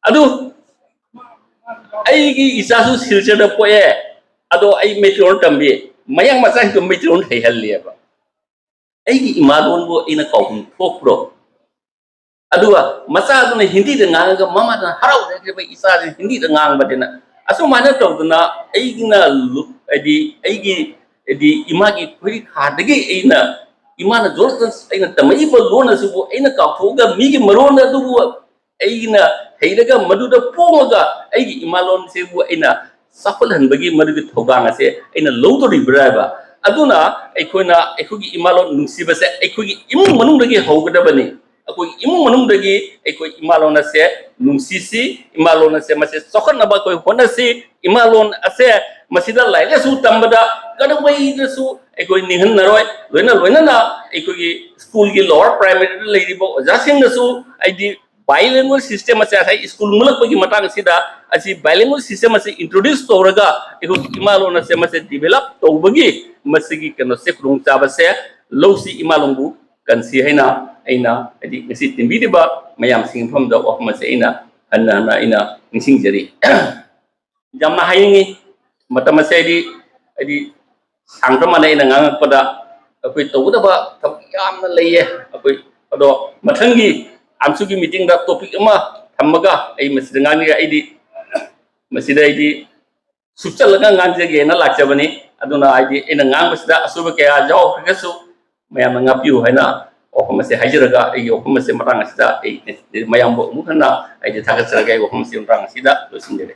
ꯑꯗꯨ ꯑꯩꯒꯤ ꯏꯆꯥꯁꯨ ꯁꯤꯜꯆꯔꯗ ꯄꯣꯛꯑꯦ, ꯑꯗꯣ ꯑꯩ ꯃꯩꯇꯩꯂꯣꯟ ꯇꯝꯕꯤ, ꯃꯌꯥꯡ ꯃꯆꯥꯁꯤꯡꯗꯣ ꯃꯩꯇꯩꯂꯣꯟ ꯍꯩꯍꯜꯂꯦꯕ꯫ ꯑꯩꯒꯤ ꯏꯃꯥ ꯂꯣꯟꯕꯨ ꯑꯩꯅ ꯀꯥꯎꯐꯝ ꯊꯣꯛꯄ꯭ꯔꯣ? ꯑꯗꯨꯒ ꯃꯆꯥꯗꯨꯅ ꯍꯤꯟꯗꯤꯗ ꯉꯥꯡꯉꯒ ꯃꯃꯥꯗꯨꯅ ꯍꯔꯥꯎꯖꯈ꯭ꯔꯤꯕ ꯏꯆꯥꯁꯦ ꯍꯤꯟꯗꯤꯗ ꯉꯥꯡꯕꯅꯤꯅ, ꯑꯁꯨꯃꯥꯏꯅ ꯇꯧꯗꯅ ꯑꯩꯒꯤꯅ ꯂꯨ-, ꯍꯥꯏꯗꯤ ꯑꯩꯒꯤ, ꯍꯥꯏꯗꯤ ꯏꯃꯥꯒꯤ ꯐꯨꯔꯤꯠ ꯈꯥꯗꯒꯤ ꯑꯩꯅ, ꯏꯃꯥꯅ ꯖꯣꯔ ꯖꯣꯔ ꯑꯩꯅ ꯇꯝꯃꯛꯏꯕ ꯂꯣꯟ ꯑꯁꯤꯕꯨ ꯑꯩꯅ ꯀꯥꯎꯊꯣꯛꯑꯒ ꯃꯤꯒꯤ ꯃꯔꯣꯟ ꯑꯗꯨꯕꯨ ꯑꯩꯅ ꯍꯩꯔꯒ ꯃꯗꯨꯗ ꯄꯣꯡꯉꯒ ꯑꯩꯒꯤ ꯏꯃꯥ ꯂꯣꯟꯁꯤꯕꯨ ꯑꯩꯅ ꯆꯥꯎꯈꯠꯍꯟꯕꯒꯤ ꯃꯗꯨꯒꯤ ꯊꯧꯗꯥꯡ ꯑꯁꯦ ꯑꯩꯅ ꯂꯧꯗꯣꯔꯤꯕ꯭ꯔꯥ ꯍꯥꯏꯕ꯫ ꯑꯗꯨꯅ ꯑꯩꯈꯣꯏꯅ ꯑꯩꯈꯣꯏꯒꯤ ꯏꯃꯥ ꯂꯣꯟ ꯅꯨꯡꯁꯤꯕꯁꯦ ꯑꯩꯈꯣꯏꯒꯤ ꯏꯃꯨꯡ ꯃꯅꯨꯡꯗꯒꯤ ꯍꯧꯒꯗꯕꯅꯤ꯫ ꯑꯩꯈꯣꯏꯒꯤ ꯏꯃꯨꯡ ꯃꯅꯨꯡꯗꯒꯤ ꯑꯩꯈꯣꯏ ꯏꯃꯥ ꯂꯣꯟ ꯑꯁꯦ ꯅꯨꯡꯁꯤꯁꯤ, ꯏꯃꯥ ꯂꯣꯟ ꯑꯁꯦ ꯃꯁꯦ ꯆꯥꯎꯈꯠꯅꯕ ꯑꯩꯈꯣꯏ ꯍꯣꯠꯅꯁꯤ꯫ ꯏꯃꯥ ꯂꯣꯟ ꯑꯁꯦ ꯃꯁꯤꯗ ꯂꯥꯏꯔꯤꯛ ꯂꯥꯏꯁꯨ ꯇꯝꯕꯗ ꯀꯩꯗꯧꯉꯩꯗꯁꯨ ꯑꯩꯈꯣꯏ ꯅꯤꯡꯍꯟꯅꯔꯣꯏ꯫ ꯂꯣꯏꯅ ꯂꯣꯏꯅꯅ ꯑꯩꯈꯣꯏꯒꯤ ꯁ꯭ꯀꯨꯜꯒꯤ lower primaryꯗ ꯂꯩꯔꯤꯕ ꯑꯣꯖꯥꯁꯤꯡꯅꯁꯨ ꯍꯥꯏꯗꯤ bilingual system ꯑꯁꯦ ꯉꯁꯥꯏ ꯁ꯭ꯀꯨꯜ ꯃꯨꯠꯂꯛꯄꯒꯤ ꯃꯇꯥꯡ ꯑꯁꯤꯗ ꯑꯁꯤ bilingual system ꯑꯁꯤ introduce ꯇꯧꯔꯒ ꯑꯩꯈꯣꯏ ꯏꯃꯥ ꯂꯣꯟ ꯑꯁꯦ ꯃꯁꯦ develop ꯇꯧꯕꯒꯤ ꯃꯁꯤꯒꯤ ꯀꯩꯅꯣꯁꯦ, ꯈꯨꯗꯣꯡꯆꯥꯕꯁꯦ ꯂꯧꯁꯤ, ꯏꯃꯥ ꯂꯣꯟꯕꯨ ꯀꯟꯁꯤ ꯍꯥꯏꯅ ꯑꯩꯅ ꯍꯥꯏꯗꯤ ꯉꯁꯤ ꯇꯤꯟꯕꯤꯔꯤꯕ ꯃꯌꯥꯝꯁꯤꯡꯒꯤ ꯃꯐꯝꯗ ꯋꯥꯐꯝ ꯑꯁꯦ ꯑꯩꯅ ꯍꯟꯅ ꯍꯟꯅ ꯑꯩꯅ ꯅꯤꯡꯁꯤꯡꯖꯔꯤ꯫ ꯌꯥꯝꯅ ꯍꯥꯏꯅꯤꯡꯉꯤ꯫ ꯃꯇꯝ ꯑꯁꯦ ꯍꯥꯏꯗꯤ, ꯍꯥꯏꯗꯤ ꯁꯥꯡꯗ꯭ꯔ ꯃꯥꯜꯂꯦ ꯑꯩꯅ ꯉꯥꯡꯉꯛꯄꯗ꯫ ꯑꯩꯈꯣꯏ ꯇꯧꯒꯗꯕ ꯊꯕꯛ ꯌꯥꯝꯅ ꯂꯩꯌꯦ꯫ ꯑꯩꯈꯣꯏ ꯑꯗꯣ ꯃꯊꯪꯒꯤ ꯑꯝꯁꯨꯒꯤ meetingꯗ topic ꯑꯃ ꯊꯝꯃꯒ ꯑꯩ ꯃꯁꯤꯗ ꯉꯥꯡꯅꯤꯡꯉꯦ꯫ ꯑꯩꯗꯤ ꯃꯁꯤꯗ ꯑꯩꯗꯤ ꯁꯨꯞꯆꯜꯂꯒ ꯉꯥꯡꯖꯒꯦꯅ ꯂꯥꯛꯆꯕꯅꯤ꯫ ꯑꯗꯨꯅ ꯍꯥꯏꯗꯤ ꯑꯩꯅ ꯉꯥꯡꯕꯁꯤꯗ ꯑꯁꯣꯏꯕ ꯀꯌꯥ ꯌꯥꯎꯈ꯭ꯔꯒꯁꯨ ꯃꯌꯥꯝꯅ ꯉꯥꯛꯄꯤꯌꯨ ꯍꯥꯏꯅ ꯋꯥꯐꯝ ꯑꯁꯦ ꯍꯥꯏꯖꯔꯒ ꯑꯩꯒꯤ ꯋꯥꯐꯝ ꯑꯁꯦ ꯃꯇꯥꯡ ꯑꯁꯤꯗ ꯑꯩ ꯃꯌꯥꯝꯕꯨ ꯑꯃꯨꯛ ꯍꯟꯅ ꯑꯩꯗꯤ ꯊꯥꯒꯠꯆꯔꯒ ꯑꯩ ꯋꯥꯐꯝ ꯑꯁꯤ ꯃꯇꯥꯡ ꯑꯁꯤꯗ ꯂꯣꯏꯁꯤꯟꯖꯔꯦ꯫